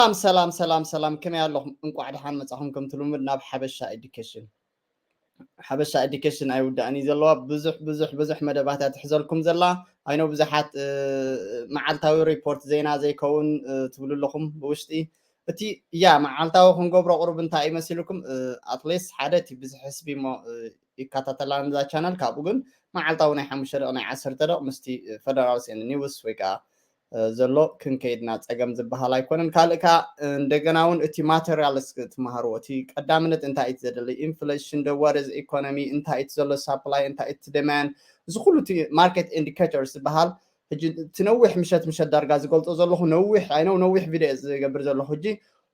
ሰላም ሰላም ሰላም ሰላም፣ ከመይ ኣለኹም? እንቋዕ ደሓን መጻኹም። ከምቲ ልሙድ ናብ ሓበሻ ኤዱኬሽን። ሓበሻ ኤዱኬሽን ኣይውዳእን እዩ ዘለዋ። ብዙሕ ብዙሕ ብዙሕ መደባት እያ ትሕዘልኩም ዘላ። ኣይኖ ብዙሓት መዓልታዊ ሪፖርት ዜና ዘይከውን ትብሉ ኣለኹም ብውሽጢ። እቲ እያ መዓልታዊ ክንገብሮ ቅሩብ እንታይ እዩ መሲልኩም? ኣትሊስት ሓደ እቲ ብዙሕ ሕስቢ እሞ ይከታተላ ነዛ ቻነል። ካብኡ ግን መዓልታዊ ናይ ሓሙሽተ ደቂ ናይ ዓሰርተ ደቂ ምስቲ ፈደራል ኒውስ ወይ ከዓ ዘሎ ክንከይድና ጸገም ዝበሃል ኣይኮነን። ካልእ ከዓ እንደገና እውን እቲ ማቴሪያልስ ትመሃርዎ፣ እቲ ቀዳምነት እንታይ እቲ ዘደሊ፣ ኢንፍሌሽን ዶ ዋደዝ ኢኮኖሚ፣ እንታይ እቲ ዘሎ ሳፕላይ፣ እንታይ እቲ ዲማንድ፣ እዚ ኩሉ እቲ ማርኬት ኢንዲኬተርስ ዝበሃል። ሕጂ እቲ ነዊሕ ምሸት ምሸት ዳርጋ ዝገልጾ ዘለኹ ነዊሕ ኣይነው ነዊሕ ቪድዮ ዝገብር ዘለኹ። ሕጂ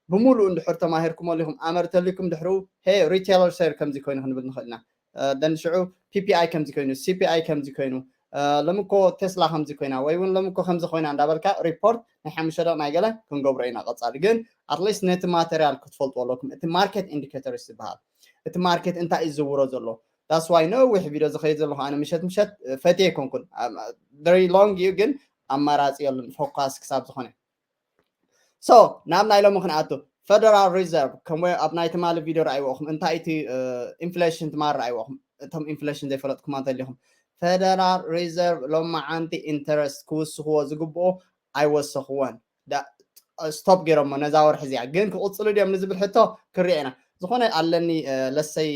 ብምሉእ እንድሕር ተማሂርኩም ኣሊኹም ኣመር ተሊኩም ድሕሩ ሄ ሪቴለር ሴር ከምዚ ኮይኑ ክንብል ንኽእል ኢና። ደን ሽዑ ፒፒኣይ ከምዚ ኮይኑ፣ ሲፒኣይ ከምዚ ኮይኑ፣ ሎሚ እኮ ቴስላ ከምዚ ኮይና ወይ እውን ሎሚ እኮ ከምዚ ኮይና እንዳበልካ ሪፖርት ናይ ሓሙሽተ ደቂ ናይ ገለ ክንገብሮ ኢና ቀጻሊ። ግን ኣትሊስት ነቲ ማቴሪያል ክትፈልጡ ኣለኩም። እቲ ማርኬት ኢንዲኬተርስ ዝበሃል እቲ ማርኬት እንታይ እዩ ዝዝውሮ ዘሎ። ዳስ ዋይ ነዊሕ ቪድዮ ዝኸይድ ዘለኹ ኣነ ምሸት ምሸት ፈትየ ኣይኮንኩን። ቨሪ ሎንግ እዩ ግን ኣማራፂ የሉን ፎካስ ክሳብ ዝኾነ። ሶ ናብ ናይ ሎሚ ክንኣቱ። ፈደራል ሪዘርቭ ከም ኣብ ናይ ትማሊ ቪድዮ ረኣይዎ ኢኹም እንታይ እቲ ኢንፍሌሽን ትማል ረኣይዎ ኢኹም። እቶም ኢንፍሌሽን ዘይፈለጥኩም እንተሊኹም ፈደራል ሪዘርቭ ሎማዓንቲ ኢንተረስት ክውስኽዎ ዝግብኦ ኣይወሰኽዎን። ስቶፕ ገይሮሞ ነዛ ወርሒ እዚኣ ግን ክቕፅሉ ድዮም ንዝብል ሕቶ ክሪኦ ኢና። ዝኾነ ኣለኒ ለሰይ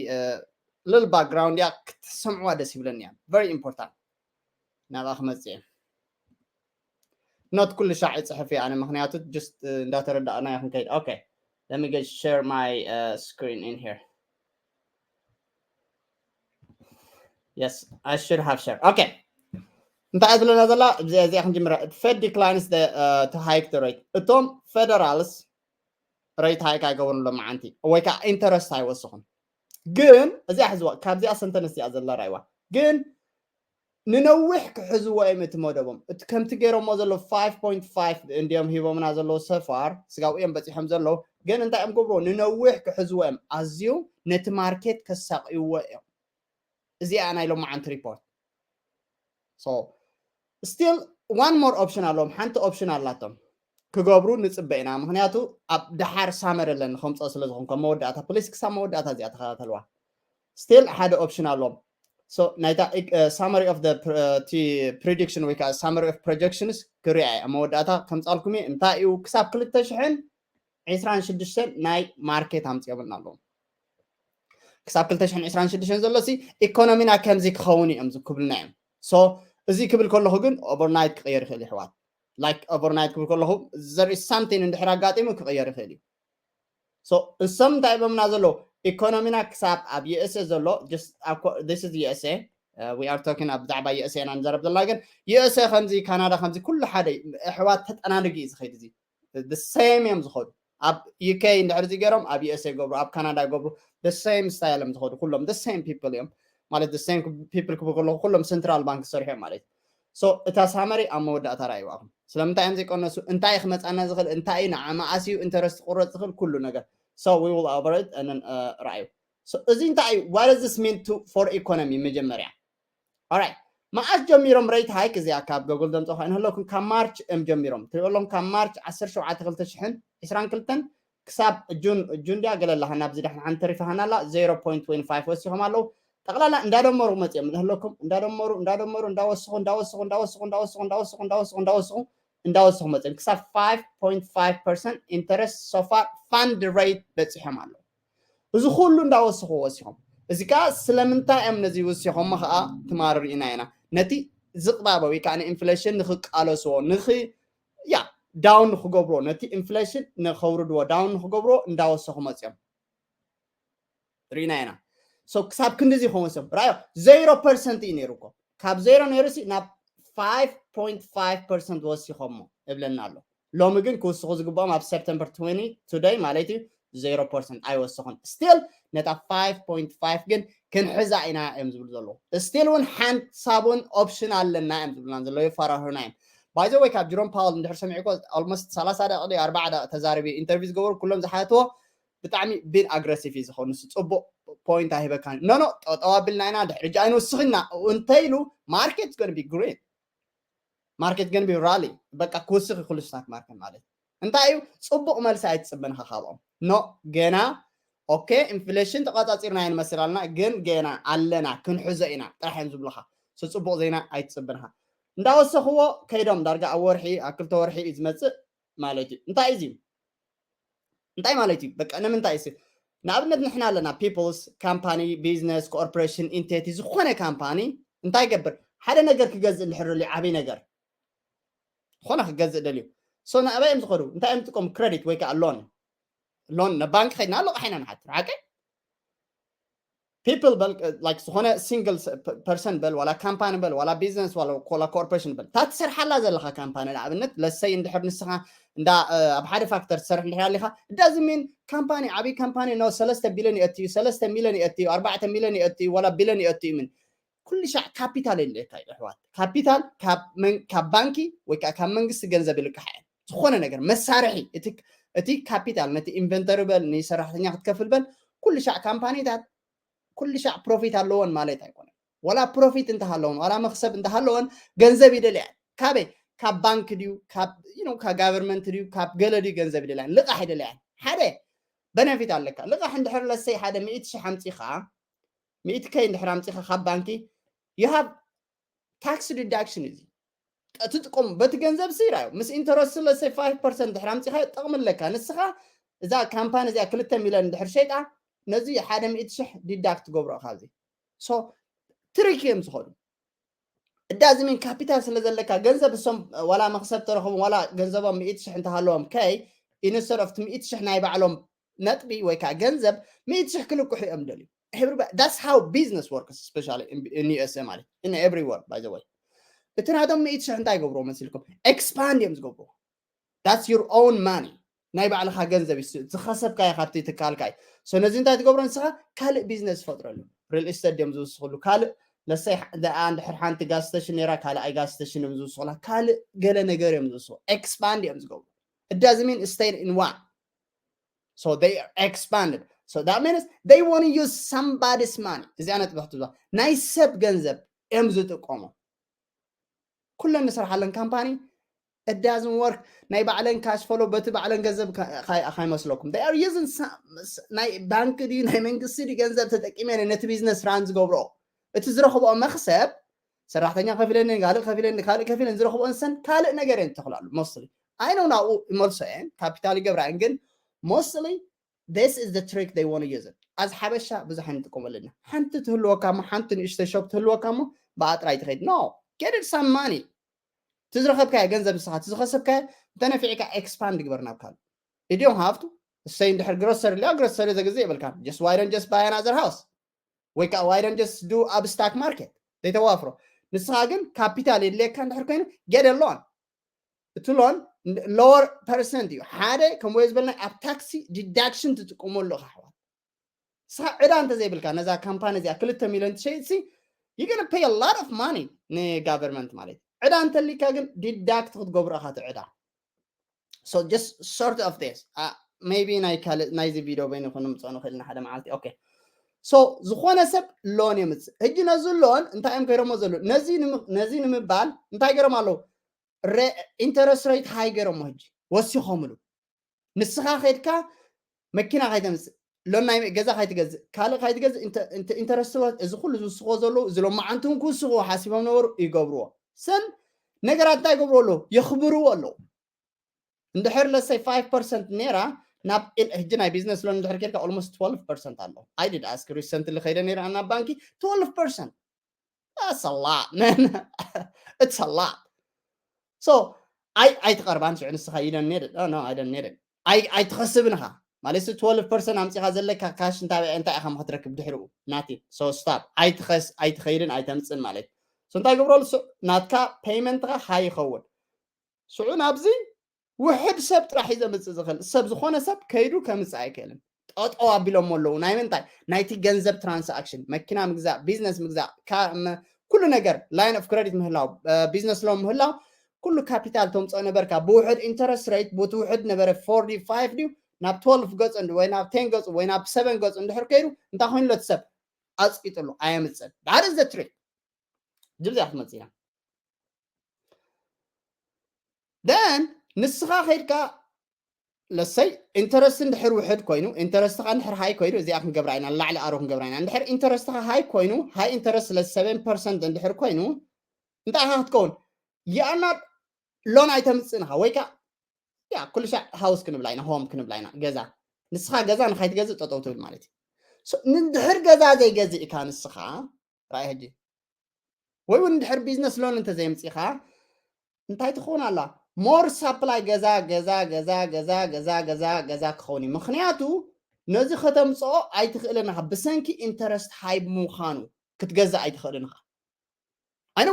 ልል ባክግራውንድ እያ ክትሰምዕዋ ደስ ይብለኒ እያ። ቨሪ ኢምፖርታንት ናብኣ ክመፅእ እየ። ኖት ኩሉ ሻዕ ይፅሕፍ እየ ኣነ ምክንያቱ ጅስት እንዳተረዳእና ክንከይድ። Okay, let me get share my screen in here. Yes, I should have share. Okay, እንታይ ዝብለና ዘላ እዚኣ ክንጅምራ። Fed declines to hike the rate። እቶም ፈደራልስ ሬት ሃይክ ኣይገበሩን ሎማዓንቲ ወይ ከዓ ኢንተረስት ኣይወስኹን። ግን እዚኣ ሕዝዋ ካብዚኣ ሰንተንስ እዚኣ ዘላ ራይዋ ግን ንነዊሕ ክሕዝዎ እዮም እቲ መደቦም። እቲ ከምቲ ገይሮሞ ዘለዉ ፋይቭ ፖይንት ፋይቭ እንዲዮም ሂቦምና ዘለዉ ሰፋር ስጋብ እዮም በፂሖም ዘለዉ። ግን እንታይ እዮም ገብርዎ? ንነዊሕ ክሕዝዎ እዮም። ኣዝዩ ነቲ ማርኬት ከሳቅይዎ እዮም። እዚኣ ናይ ሎማዓንቲ ሪፖርት። So still one more option ኣለዎም። ሓንቲ ኦፕሽን ኣላቶም ክገብሩ ንፅበ ኢና። ምክንያቱ ኣብ ደሓር ሳመር ኣለኒ ከምፅኦ ስለ ዝኾን ከም መወዳእታ ፕሊስ ክሳብ መወዳእታ እዚኣ ተኸታተልዋ። ስቲል ሓደ ኦፕሽን ኣለዎም። ናይታ ሳመሪ ኦፍ ፕሪዲክሽን ወይ ከዓ ሳመሪ ኦፍ ፕሮጀክሽንስ ክሪኣ እየ ኣብ መወዳእታ ከምፃልኩም እየ። እንታይ እዩ ክሳብ ክልተ ሽሕን ዕስራን ሽዱሽተን ናይ ማርኬት ኣምፅኦምልና ኣለዎም። ክሳብ ክልተ ሽሕን ዕስራን ሽዱሽተን ዘሎ ሲ ኢኮኖሚና ከምዚ ክኸውን እዮም ዝክብልና እዮም። ሶ እዚ ክብል ከለኹ ግን ኦቨርናይት ክቕየር ይኽእል ይሕዋት። ላይክ ኦቨርናይት ክብል ከለኹ ዘር ሳምቲን እንድሕር ኣጋጢሙ ክቕየር ይኽእል እዩ። ሶ እሶም እንታይ ይብለምና ዘለዉ? ኢኮኖሚና ክሳብ ኣብ ዩኤስኤ ዘሎ ዩኤስኤ ዊ ኣር ቶኪን ኣብ ብዛዕባ ዩኤስኤ ኢና ንዘረብ ዘለና። ግን ዩኤስኤ ከምዚ ካናዳ ከምዚ ኩሉ ሓደ ኣሕዋት ተጠናድጊ እዩ ዝኸይድ። እዚ ሴም እዮም ዝኸዱ። ኣብ ዩኬ እንድሕር እዚ ገይሮም ኣብ ዩኤስኤ ይገብሩ፣ ኣብ ካናዳ ይገብሩ። ሴም ስታይል እዮም ዝኸዱ ኩሎም ሴም ፒፕል እዮም ማለት ሴም ፒፕል ክብል ከለኹ ኩሎም ሰንትራል ባንክ ዝሰርሑ እዮም ማለት እዩ። ሶ እታ ሳመሪ ኣብ መወዳእታ ረኣይዋኹም። ስለምንታይ እዮም ዘይቀነሱ? እንታይ እዩ ክመፃና ዝኽእል? እንታይ እዩ ንዓ መዓስ እዩ ኢንተረስት ክቁረፅ ዝኽእል? ኩሉ ነገር። So we will over it and then ረኣዩ። እዚ እንታይ እዩ? What does this mean to for economy? መጀመርያ ኦራይት፣ መዓስ ጀሚሮም ሬት ሃይክ? እዚኣ ካብ ጎግል ደምፀ ኮይንህለኩም ካብ ማርች እዮም ጀሚሮም ትሪኦ ኣለኹም። ካብ ማርች ዓሰርተ ሸውዓተ ክልተ ሽሕን ዕስራን ክልተን ክሳብ ጁን፣ ጁን ድያ ገለ ኣለሃና ኣብዚ ደሕን ሓንቲ ተሪፋሃና ኣላ ዜሮ ፖይንት ትዌንቲ ፋይቭ ወሲኾም ኣለዉ። ጠቕላላ እንዳደመሩ መፅኦም ንህለኩም እንዳደመሩ እንዳደመሩ እንዳወስኹ እንዳወስኹ እንዳወስኹ እንዳወስኹ እንዳወስኹ እንዳወስኹ እንዳወስኹ እንዳወስኹ እንዳወስኹ መፅኦም ክሳብ ፋይቭ ፖይንት ፋይቭ ፐርሰንት ኢንተረስት ሶፋር ፋንድ ሬት በፂሖም ኣለዉ። እዚ ኩሉ እንዳወሰኹ ወሲኾም። እዚ ከዓ ስለምንታይ እዮም ነዚ ወሲኾሞ ከዓ ትማል ርኢና ኢና። ነቲ ዝቕባበ ወይ ከዓ ንኢንፍሌሽን ንኽቃለስዎ ንኽ ያ ዳውን ንኽገብርዎ ነቲ ኢንፍሌሽን ንኸውርድዎ ዳውን ንኽገብርዎ እንዳወሰኹ መፅኦም ርኢና ኢና። So ክሳብ ክንድዚ ይኸውን ሰብ ራዮ ዜሮ ፐርሰንት እዩ ነይሩ እኮ ካብ ዜሮ ነይሩ ሲ ናብ ፋይቭ ፖይንት ፋይቭ ፐርሰንት ወሲኾሞ እብለና ኣሎ። ሎሚ ግን ክውስኹ ዝግባኦም ኣብ ሰፕተምበር ትወንቲ ቱደይ ማለት እዩ ዜሮ ፐርሰንት ኣይወሰኹን። ስቲል ነታ ፋይቭ ፖይንት ፋይቭ ግን ክንሕዛ ኢና እዮም ዝብሉ ዘለዉ። ስቲል እውን ሓንሳብ እውን ኦፕሽን ኣለና እዮም ዝብሉና ዘለዉ፣ የፈራርሁና እዮም። ባይዘ ወይ ካብ ጅሮም ፓወል እንድሕር ሰሚዕኮ ኦልሞስት ሰላሳ ደቂ ድዩ ኣርባዓ ደቂ ተዛሪቢ ኢንተርቪው ዝገበሩ ኩሎም ዝሓትዎ ብጣዕሚ ቢን ኣግረሲቭ እዩ ዝኸውን። ንሱ ፅቡቅ ፖይንት ኣይህበካን። ኖ ኖ ጠጠው ኣቢልና ኢና ድሕሪ ሕጂ ኣይንውስኽ ኢና እንተኢሉ ማርኬት ገን ቢ ግሪን ማርኬት ገን ቢ ራሊ በቃ ክውስኽ እዩ ኩሉ ስታክ ማርኬት ማለት እንታይ እዩ? ጽቡቕ መልሲ ኣይትጽበን ኢኻ ካብኦም። ኖ፣ ገና ኦኬ፣ ኢንፍሌሽን ተቋጻጺርና ይንመስል ኣለና፣ ግን ገና ኣለና፣ ክንሕዞ ኢና ጥራሕ እዮም ዝብሉኻ። So ጽቡቕ ዜና ኣይትጽበን ኢኻ። እንዳወሰኽዎ ከይዶም ዳርጋ ኣብ ወርሒ፣ ኣብ ክልተ ወርሒ እዩ ዝመጽእ ማለት እዩ። እንታይ እዩ እዚ? እንታይ ማለት እዩ? በቃ ንምንታይ ሲ ንኣብነት ንሕና ኣለና፣ ፒፕልስ ካምፓኒ፣ ቢዝነስ ኮርፖሬሽን፣ ኢንቴቲ፣ ዝኾነ ካምፓኒ እንታይ ይገብር? ሓደ ነገር ክገዝእ እንድሕር ደልዩ፣ ዓብይ ነገር ዝኾነ ክገዝእ ደልዩ፣ ሶ ናበይ እዮም ዝኸዱ? እንታይ እዮም ዝጥቀሙ? ክረዲት ወይ ከዓ ሎን። ሎን ንባንክ ከይድና ልቕሕ ኢና ንሓትር። ሓቂ ፒፕል በል፣ ላይክ፣ ዝኾነ ሲንግል ፐርሰን በል፣ ዋላ ካምፓኒ በል፣ ዋላ ቢዝነስ፣ ዋላ ኮርፖሬሽን በል፣ እታ ትሰርሓላ ዘለኻ ካምፓኒ ንኣብነት፣ ለሰይ እንድሕር ንስኻ እንዳ ኣብ ሓደ ፋክተር ትሰርሕ እንድሕር ኣሊኻ፣ ዳዝሚን ካምፓኒ፣ ዓብይ ካምፓኒ ኖ፣ ሰለስተ ቢልዮን የእትዩ፣ ሰለስተ ሚልዮን የእትዩ፣ ኣርባዕተ ሚልዮን የእትዩ፣ ዋላ ቢልዮን የእትዩ ምን ኩሉ ሻዕ ካፒታል የድልየካ እዩ ኣሕዋት። ካፒታል ካብ ባንኪ ወይ ከዓ ካብ መንግስቲ ገንዘብ ይልቃሕ እየን። ዝኾነ ነገር መሳርሒ፣ እቲ ካፒታል ነቲ ኢንቨንተሪ በል፣ ንሰራሕተኛ ክትከፍል በል፣ ኩሉ ሻዕ ካምፓኒታት ኩሉ ሻዕ ፕሮፊት ኣለዎን ማለት ኣይኮነን። ዋላ ፕሮፊት እንተሃለውን፣ ዋላ መክሰብ እንተሃለወን፣ ገንዘብ ይደልያን። ካበይ? ካብ ባንክ ድዩ? ካብ ጋቨርንመንት ድዩ? ካብ ገለ ድዩ ገንዘብ ይደልያን? ልቃሕ ይደልያን። ሓደ በነፊት ኣለካ። ልቃሕ እንድሕር ለሰይ ሓደ ሚእቲ ሺሕ ኣምፂኻ፣ ሚእቲ ከይ እንድሕር ኣምፂኻ ካብ ባንኪ፣ you have tax deduction። እዚ ትጥቀሙ በቲ ገንዘብ ሲ ራዩ ምስ ኢንተረስት ለሰይ ፋይቭ ፐርሰንት እንድሕር ኣምፂኻ ጠቕሚ ኣለካ። ንስኻ እዛ ካምፓኒ እዚኣ ክልተ ሚልዮን እንድሕር ሸይጣ፣ ነዚ ሓደ ሚእቲ ሺሕ ዲዳክት ትገብሮ ካብዚ። ሶ ትሪክ እዮም ዝኸዱ። እዳዚ ምን ካፒታል ስለ ዘለካ፣ ገንዘብ እሶም ዋላ መክሰብ ተረኽቡ፣ ዋላ ገንዘቦም ሚእቲ ሺሕ እንተሃለዎም፣ ከይ ኢንስተድ ኦፍ ሚእቲ ሺሕ ናይ ባዕሎም ነጥቢ ወይ ከዓ ገንዘብ ሚእቲ ሺሕ ክልቅሑ እዮም ደልዩ። That's how business works, especially in USA ማለት in everywhere, by the way። እቲ ናቶም ሚእቲ ሺሕ እንታይ ይገብርዎ መሲልኩም? ኤክስፓንድ እዮም ዝገብርዎ። That's your own money። ናይ ባዕልኻ ገንዘብ እዩ፣ ዝኸሰብካዮ ካብቲ ትካልካ እዩ። So ነዚ እንታይ ትገብሮ ንስኻ? ካልእ ቢዝነስ ፈጥረሉ። ሪል ኢስቴት ድዮም ዝውስኽሉ? ካልእ ለሰይ እንድሕር ሓንቲ ጋዝ ስቴሽን ነይራ፣ ካልኣይ ጋዝ ስቴሽን እዮም ዝውስኽላ። ካልእ ገለ ነገር እዮም ዝውስኹ። ኤክስፓንድ እዮም ዝገብሩ። It doesn't mean stay in one. So they are expanded. So that means they want to use somebody's money. እዚኣ ነጥቢ ክትብዛ፣ ናይ ሰብ ገንዘብ እዮም ዝጥቀሙ። ኩለን ንሰርሓለን ካምፓኒ እዳዝን ወርክ ናይ ባዕለን ካሽ ፈሎ በቲ ባዕለን ገንዘብ ካይመስለኩም። They are using ናይ ባንክ ድዩ ናይ መንግስቲ ድዩ ገንዘብ ተጠቂመ ነቲ ቢዝነስ ራን ዝገብሮ። እቲ ዝረኽብኦ መክሰብ ሰራሕተኛ ከፊለኒ፣ ካልእ ከፊለኒ፣ ካልእ ከፊለን ዝረኽብኦ ንሰን ካልእ ነገር እየን ተኽላሉ። ሞስትሊ ኣይ ነው ናብኡ ይመልሶ እየን፣ ካፒታል ይገብራ እየን። ግን ሞስትሊ this is the trick they want to use it። ኣዝ ሓበሻ ብዙሕ ኣይንጥቀመሉ ኢና። ሓንቲ ትህልወካ እሞ፣ ሓንቲ ንእሽተይ ሾፕ ትህልወካ እሞ ብኣጥራይ ትኸይድ። No, get it some money። ትዝረኸብካዮ ገንዘብ ንስኻ ትዝኸሰብካዮ እንተነፊዕካ ኤክስፓንድ ግበር ናብ ካልእ። You don't have to። እሰይ እንድሕር ግሮሰሪ ሊያ ግሮሰሪ ዘግዜ ይብልካ። Just why don't just buy another house? ወይ ከዓ why don't just do ኣብ ስታክ ማርኬት ዘይተዋፍሮ። ንስኻ ግን ካፒታል የድልየካ እንድሕር ኮይኑ get a loan። እቲ ሎን ሎወር ፐርሰንት እዩ። ሓደ ከምኡ ዝበልና ኣብ ታክሲ ዲዳክሽን ትጥቀመሉ ኢኻ ኣሕዋት። ንስኻ ዕዳ እንተዘይብልካ ነዛ ካምፓኒ እዚኣ ክልተ ሚልዮን ትሸይጥሲ you gonna pay a lot of money ንጋቨርንመንት ማለት እዩ። ዕዳ እንተሊካ ግን ዲዳክት ክትገብሮ ኢኻ እቲ ዕዳ። So just sort of this, maybe ናይ ካልእ ናይዚ ቪድዮ በይኑ ክነምፅኦ ንኽእል ኢና ሓደ መዓልቲ። ኦኬ። So ዝኾነ ሰብ ሎን የምፅእ። ሕጂ ነዚ ሎን እንታይ እዮም ገይሮሞ ዘለዉ? ነዚ ንምባል እንታይ ገይሮም ኣለዉ? ኢንተረስት ሬት ሃይ ገይሮሞ ሕጂ ወሲኾምሉ። ንስኻ ከድካ መኪና ከይተምፅእ፣ ሎን ናይ ገዛ ከይትገዝእ፣ ካልእ ከይትገዝእ፣ ኢንተረስት ሬት እዚ ኩሉ ዝውስኽዎ ዘለዉ እዚ ሎማዓንቲ እውን ክውስኽዎ ሓሲቦም ነበሩ፣ ይገብርዎ። ሰን ነገራት እንታይ ይገብርዎ ኣለዉ? የኽብርዎ ኣለዉ። እንድሕር ለሰይ ፋይቭ ፐርሰንት ነይራ ናብ ሕጂ ናይ ቢዝነስ ሎን እንድሕር ኬድካ ኦልሞስት ትወልቭ ፐርሰንት ኣሎ። I did ask recently ከይደ ነይረ ናብ ባንኪ ትወልቭ ፐርሰንት። That's a lot, man. It's a lot. So ኣይትቐርባን ሽዑ ንስኻ you don't need it. No, I don't need it. ኣይትኸስብን ኢኻ ማለት ትወልቭ ፐርሰንት ኣምፂኻ ዘለካ ካሽ እንታይ እንታይ ኢኻ ክትረክብ ድሕርኡ ናቲ። So stop. ኣይትኸይድን ኣይተምፅን ማለት። So እንታይ ገብረሉ? ናትካ ፔይመንትኻ ሃይ ይኸውን። ሽዑ ናብዚ ውሕድ ሰብ ጥራሕ እዩ ዘምፅእ ዝኽእል። ሰብ ዝኾነ ሰብ ከይዱ ከምፅእ ኣይክእልን። ጠጠው ኣቢሎሞ ኣለዉ። ናይ ምንታይ? ናይቲ ገንዘብ ትራንሳክሽን፣ መኪና ምግዛእ፣ ቢዝነስ ምግዛእ፣ ኩሉ ነገር፣ ላይን ኦፍ ክረዲት ምህላው፣ ቢዝነስ ሎን ምህላው፣ ኩሉ ካፒታል ተምፅኦ ነበርካ ብውሕድ ኢንተረስት ሬት፣ ብቲ ውሕድ ነበረ ፎር ድዩ ፋይቭ ድዩ ናብ ትወልቭ ገፁ ወይ ናብ ቴን ገፁ ወይ ናብ ሰቨን ገፁ እንድሕር ከይዱ እንታይ ኮይኑ ለቲ ሰብ ኣፅቂጥሉ ኣየምፅእን። That is the trick። ድብዚኣ ክትመፅእ ኢና። Then ንስኻ ከይድካ ለሰይ ኢንተረስት እንድሕር ውሕድ ኮይኑ ኢንተረስትኻ እንድሕር ሃይ ኮይኑ እዚኣ ክንገብራ ኢና ላዕሊ ኣሮ ክንገብራ ኢና እንድሕር ኢንተረስትኻ ሃይ ኮይኑ ሃይ ኢንተረስት ለሰ ሰቨን ፐርሰንት እንድሕር ኮይኑ እንታይ ኢኻ ክትከውን ያና ሎን ኣይተምፅእንኻ ወይ ከዓ ያ ኩሉ ሻዕ ሃውስ ክንብላ ኢና ሆም ክንብላ ኢና ገዛ ንስኻ ገዛ ንኻይትገዝእ ጠጠው ትብል ማለት እዩ ንድሕር ገዛ ዘይገዝእ ኢካ ንስኻ ራይ ሕጂ ወይ እውን ድሕር ቢዝነስ ሎን እንተዘይምፂኻ እንታይ ትኸውን ኣላ ሞር ሳፕላይ ገዛ ገዛ ገዛ ገዛ ገዛ ገዛ ገዛ ክኸውን እዩ ምክንያቱ ነዚ ከተምፅኦ ኣይትኽእልን ኢኻ ብሰንኪ ኢንተረስት ሃይ ምዃኑ ክትገዛ ኣይትኽእልን ኢኻ ኣነ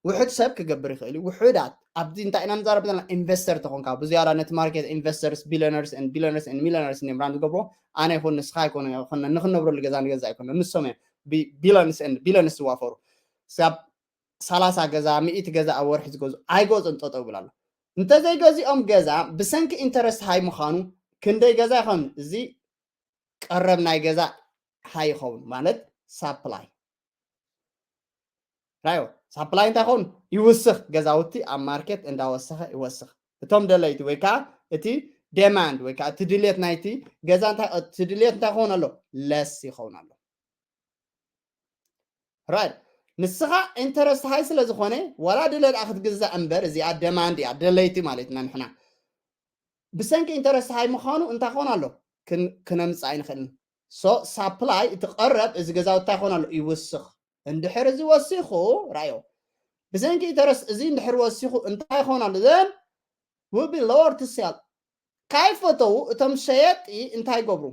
ውሕድ ሰብ ክገብር ይኽእል እዩ ውሑዳት ኣብዚ እንታይ ኢና ንዛረብ ዘለና ኢንቨስተር ተኾንካ ብዝያዳ ነቲ ማርኬት ኢንቨስተርስ ቢሊነርስ ን ቢሊነርስ ን ሚሊነርስ ን ብራንድ ዝገብሮ ኣነ ይኹን ንስኻ ይኮነ ንክነብረሉ ገዛ ንገዛ ኣይኮነ ንሶም እዮም ቢሊንስ ን ቢሊንስ ዝዋፈሩ ሳብ ሰላሳ ገዛ ሚእቲ ገዛ ኣብ ወርሒ ዝገዙ ኣይገዝኡን ጠጠው ይብል ኣሎ እንተዘይገዚኦም ገዛ ብሰንኪ ኢንተረስት ሃይ ምዃኑ ክንደይ ገዛ ይኸውን እዚ ቀረብ ናይ ገዛ ሃይ ይኸውን ማለት ሳፕላይ ራዮ ሳፕላይ እንታይ ይኸውን ይውስኽ ገዛውቲ ኣብ ማርኬት እንዳወሰኸ ይወስኽ እቶም ደለይቲ ወይ ከዓ እቲ ዴማንድ ወይ ከዓ እቲ ድልየት ናይቲ ገዛ እቲ ድልየት እንታይ ይኸውን ኣሎ ለስ ይኸውን ኣሎ right ንስኻ ኢንተረስት ሃይ ስለ ዝኾነ ዋላ ድለ ደኣ ክትግዛእ እምበር እዚኣ ደማንድ እያ ደለይቲ ማለት ኢና ንሕና ብሰንኪ ኢንተረስት ሃይ ምዃኑ እንታይ ክኾን ኣሎ ክነምፅእ ኣይንኽእልን so ሳፕላይ እቲ ቀረብ እዚ ገዛውቲ እንታይ ክኾን ኣሎ ይውስኽ እንድሕር እዚ ወሲኹ ራዮ ብሰንኪ ኢንተረስት እዚ እንድሕር ወሲኹ እንታይ ክኾን ኣሎ then will be lower to sell ካይፈተው እቶም ሸየጢ እንታይ ይገብሩ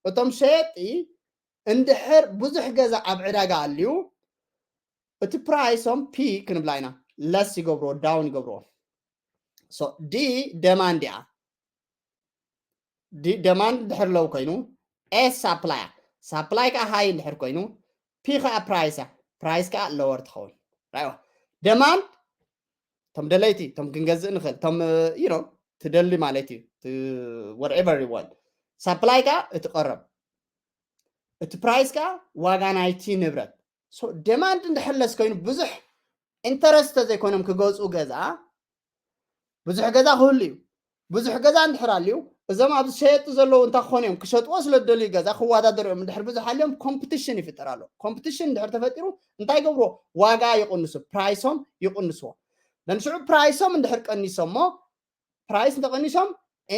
እቶም ሸየጢ እንድሕር ብዙሕ ገዛ ኣብ ዕዳጋ ኣልዩ እቲ ፕራይሶም ፒ ክንብላ ኢና ለስ ይገብርዎ ዳውን ይገብርዎ ዲ ደማንድ እያ ደማንድ ድሕር ለው ኮይኑ ኤ ሳፕላይ ሳፕላይ ከዓ ሃይ እንድሕር ኮይኑ ፒ ከዓ ፕራይስ እያ ፕራይስ ከዓ ለወር ትኸውን ራይዋ ደማንድ እቶም ደለይቲ እቶም ክንገዝእ ንኽእል እቶም you know ትደሊ ማለት እዩ whatever you want ሳፕላይ ከዓ እቲ ቀረብ እቲ ፕራይስ ከዓ ዋጋ ናይቲ ንብረት ደማንድ እንድሕለስ ኮይኑ ብዙሕ ኢንተረስት ተዘይኮይኖም ክገዝኡ ገዛ ብዙሕ ገዛ ክህሉ እዩ ብዙሕ ገዛ እንድሕር ኣልዩ እዞም ኣብዚ ሸየጡ ዘለዉ እንታይ ክኾኑ እዮም ክሸጥዎ ስለ ዝደልዩ ገዛ ክወዳደሩ እዮም እንድሕር ብዙሕ ኣልዮም ኮምፕቲሽን ይፍጠር ኣሎ ኮምፕቲሽን እንድሕር ተፈጢሩ እንታይ ይገብርዎ ዋጋ ይቕንሱ ፕራይሶም ይቕንስዎ ንሽዑ ፕራይሶም እንድሕር ቀኒሶሞ ፕራይስ እንተቐኒሶም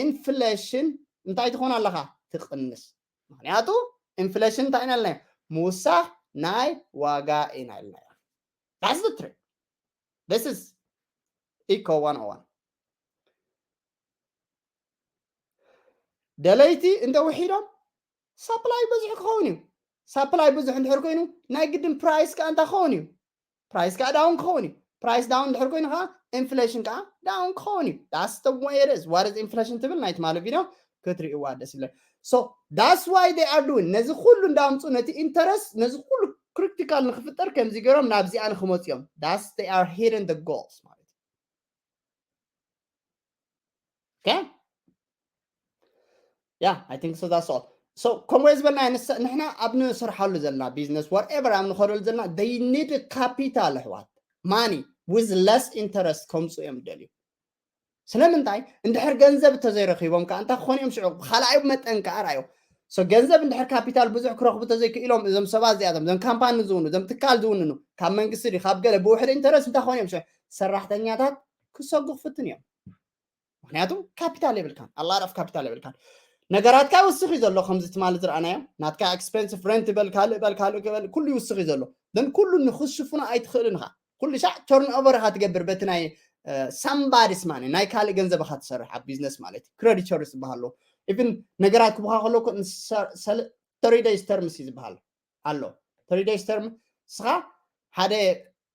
ኢንፍሌሽን እንታይ ትኾን ኣለኻ ትቕንስ ምክንያቱ ኢንፍሌሽን እንታይ ኢና ኢልናዮ ምውሳኽ ናይ ዋጋ ኢና ኢልናዮ that's the trick this is eco one oh one ደለይቲ እንተ ውሒዶም ሳፕላይ ብዙሕ ክኸውን እዩ ሳፕላይ ብዙሕ እንድሕር ኮይኑ ናይ ግድን ፕራይስ ከዓ እንታይ ክኸውን እዩ ፕራይስ ከዓ ዳውን ክኸውን እዩ ፕራይስ ዳውን እንድሕር ኮይኑ ከዓ ኢንፍሌሽን ከዓ ዳውን ክኸውን እዩ that's the way it is what is ኢንፍሌሽን ትብል ናይ ትማሊ ቪድዮ ክትርእይዋ ደስ ይብለ so that's why they are doing ነዚ ኩሉ እንዳምፁ ነቲ ኢንተረስት ነዚ ኩሉ ክሪቲካል ንክፍጠር ከምዚ ገይሮም ናብዚኣ ንክመፁ እዮም that's they are hitting the goals ማለት okay yeah I think so that's all so ከምኡ ዝበልና ንሕና ኣብ ንሰርሓሉ ዘለና ቢዝነስ whatever ኣብ ንኸደሉ ዘለና they need capital ኣሕዋት money with less interest ከምፁ እዮም ደልዩ ስለምንታይ እንድሕር ገንዘብ እንተዘይረኪቦም ከዓ እንታይ ክኾኑ እዮም ሽዑ ብካልኣይ መጠን ከዓ ርኣዮ so ገንዘብ እንድሕር ካፒታል ብዙሕ ክረኽቡ ተዘይክኢሎም እዞም ሰባት እዚኣቶም እዞም ካምፓኒ ዝውኑ እዞም ትካል ዝውንኑ ካብ መንግስቲ ድዩ ካብ ገለ ብውሕድ ኢንተረስት እንታይ ክኾኑ እዮም ሽዑ ሰራሕተኛታት ክሰጉ ክፍትን እዮም ምክንያቱ ካፒታል የብልካን ኣላራፍ ካፒታል የብልካን ነገራትካ ይውስኽ እዩ ዘሎ ከምዚ ትማሊ ዝረኣናዮ ናትካ ኤክስፔንሲቭ ረንት ይበል ካልእ በል ካልእ በል ኩሉ ይውስኽ እዩ ዘሎ ን ኩሉ ንክሽፍኖ ኣይትኽእልን ኢኻ ኩሉ ሻዕ ተርን ኦቨር ኢኻ ትገብር በቲ ናይ ሳምባዲስ ማኒ ናይ ካልእ ገንዘብ ኢኻ ትሰርሕ ኣብ ቢዝነስ ማለት እዩ ክሬዲተርስ ዝበሃሉ ኢቭን ነገራት ክቡካ ከሎ ተሪ ደይስ ተርምስ እዩ ዝበሃል ኣሎ ተሪ ደይስ ተርም ስኻ ሓደ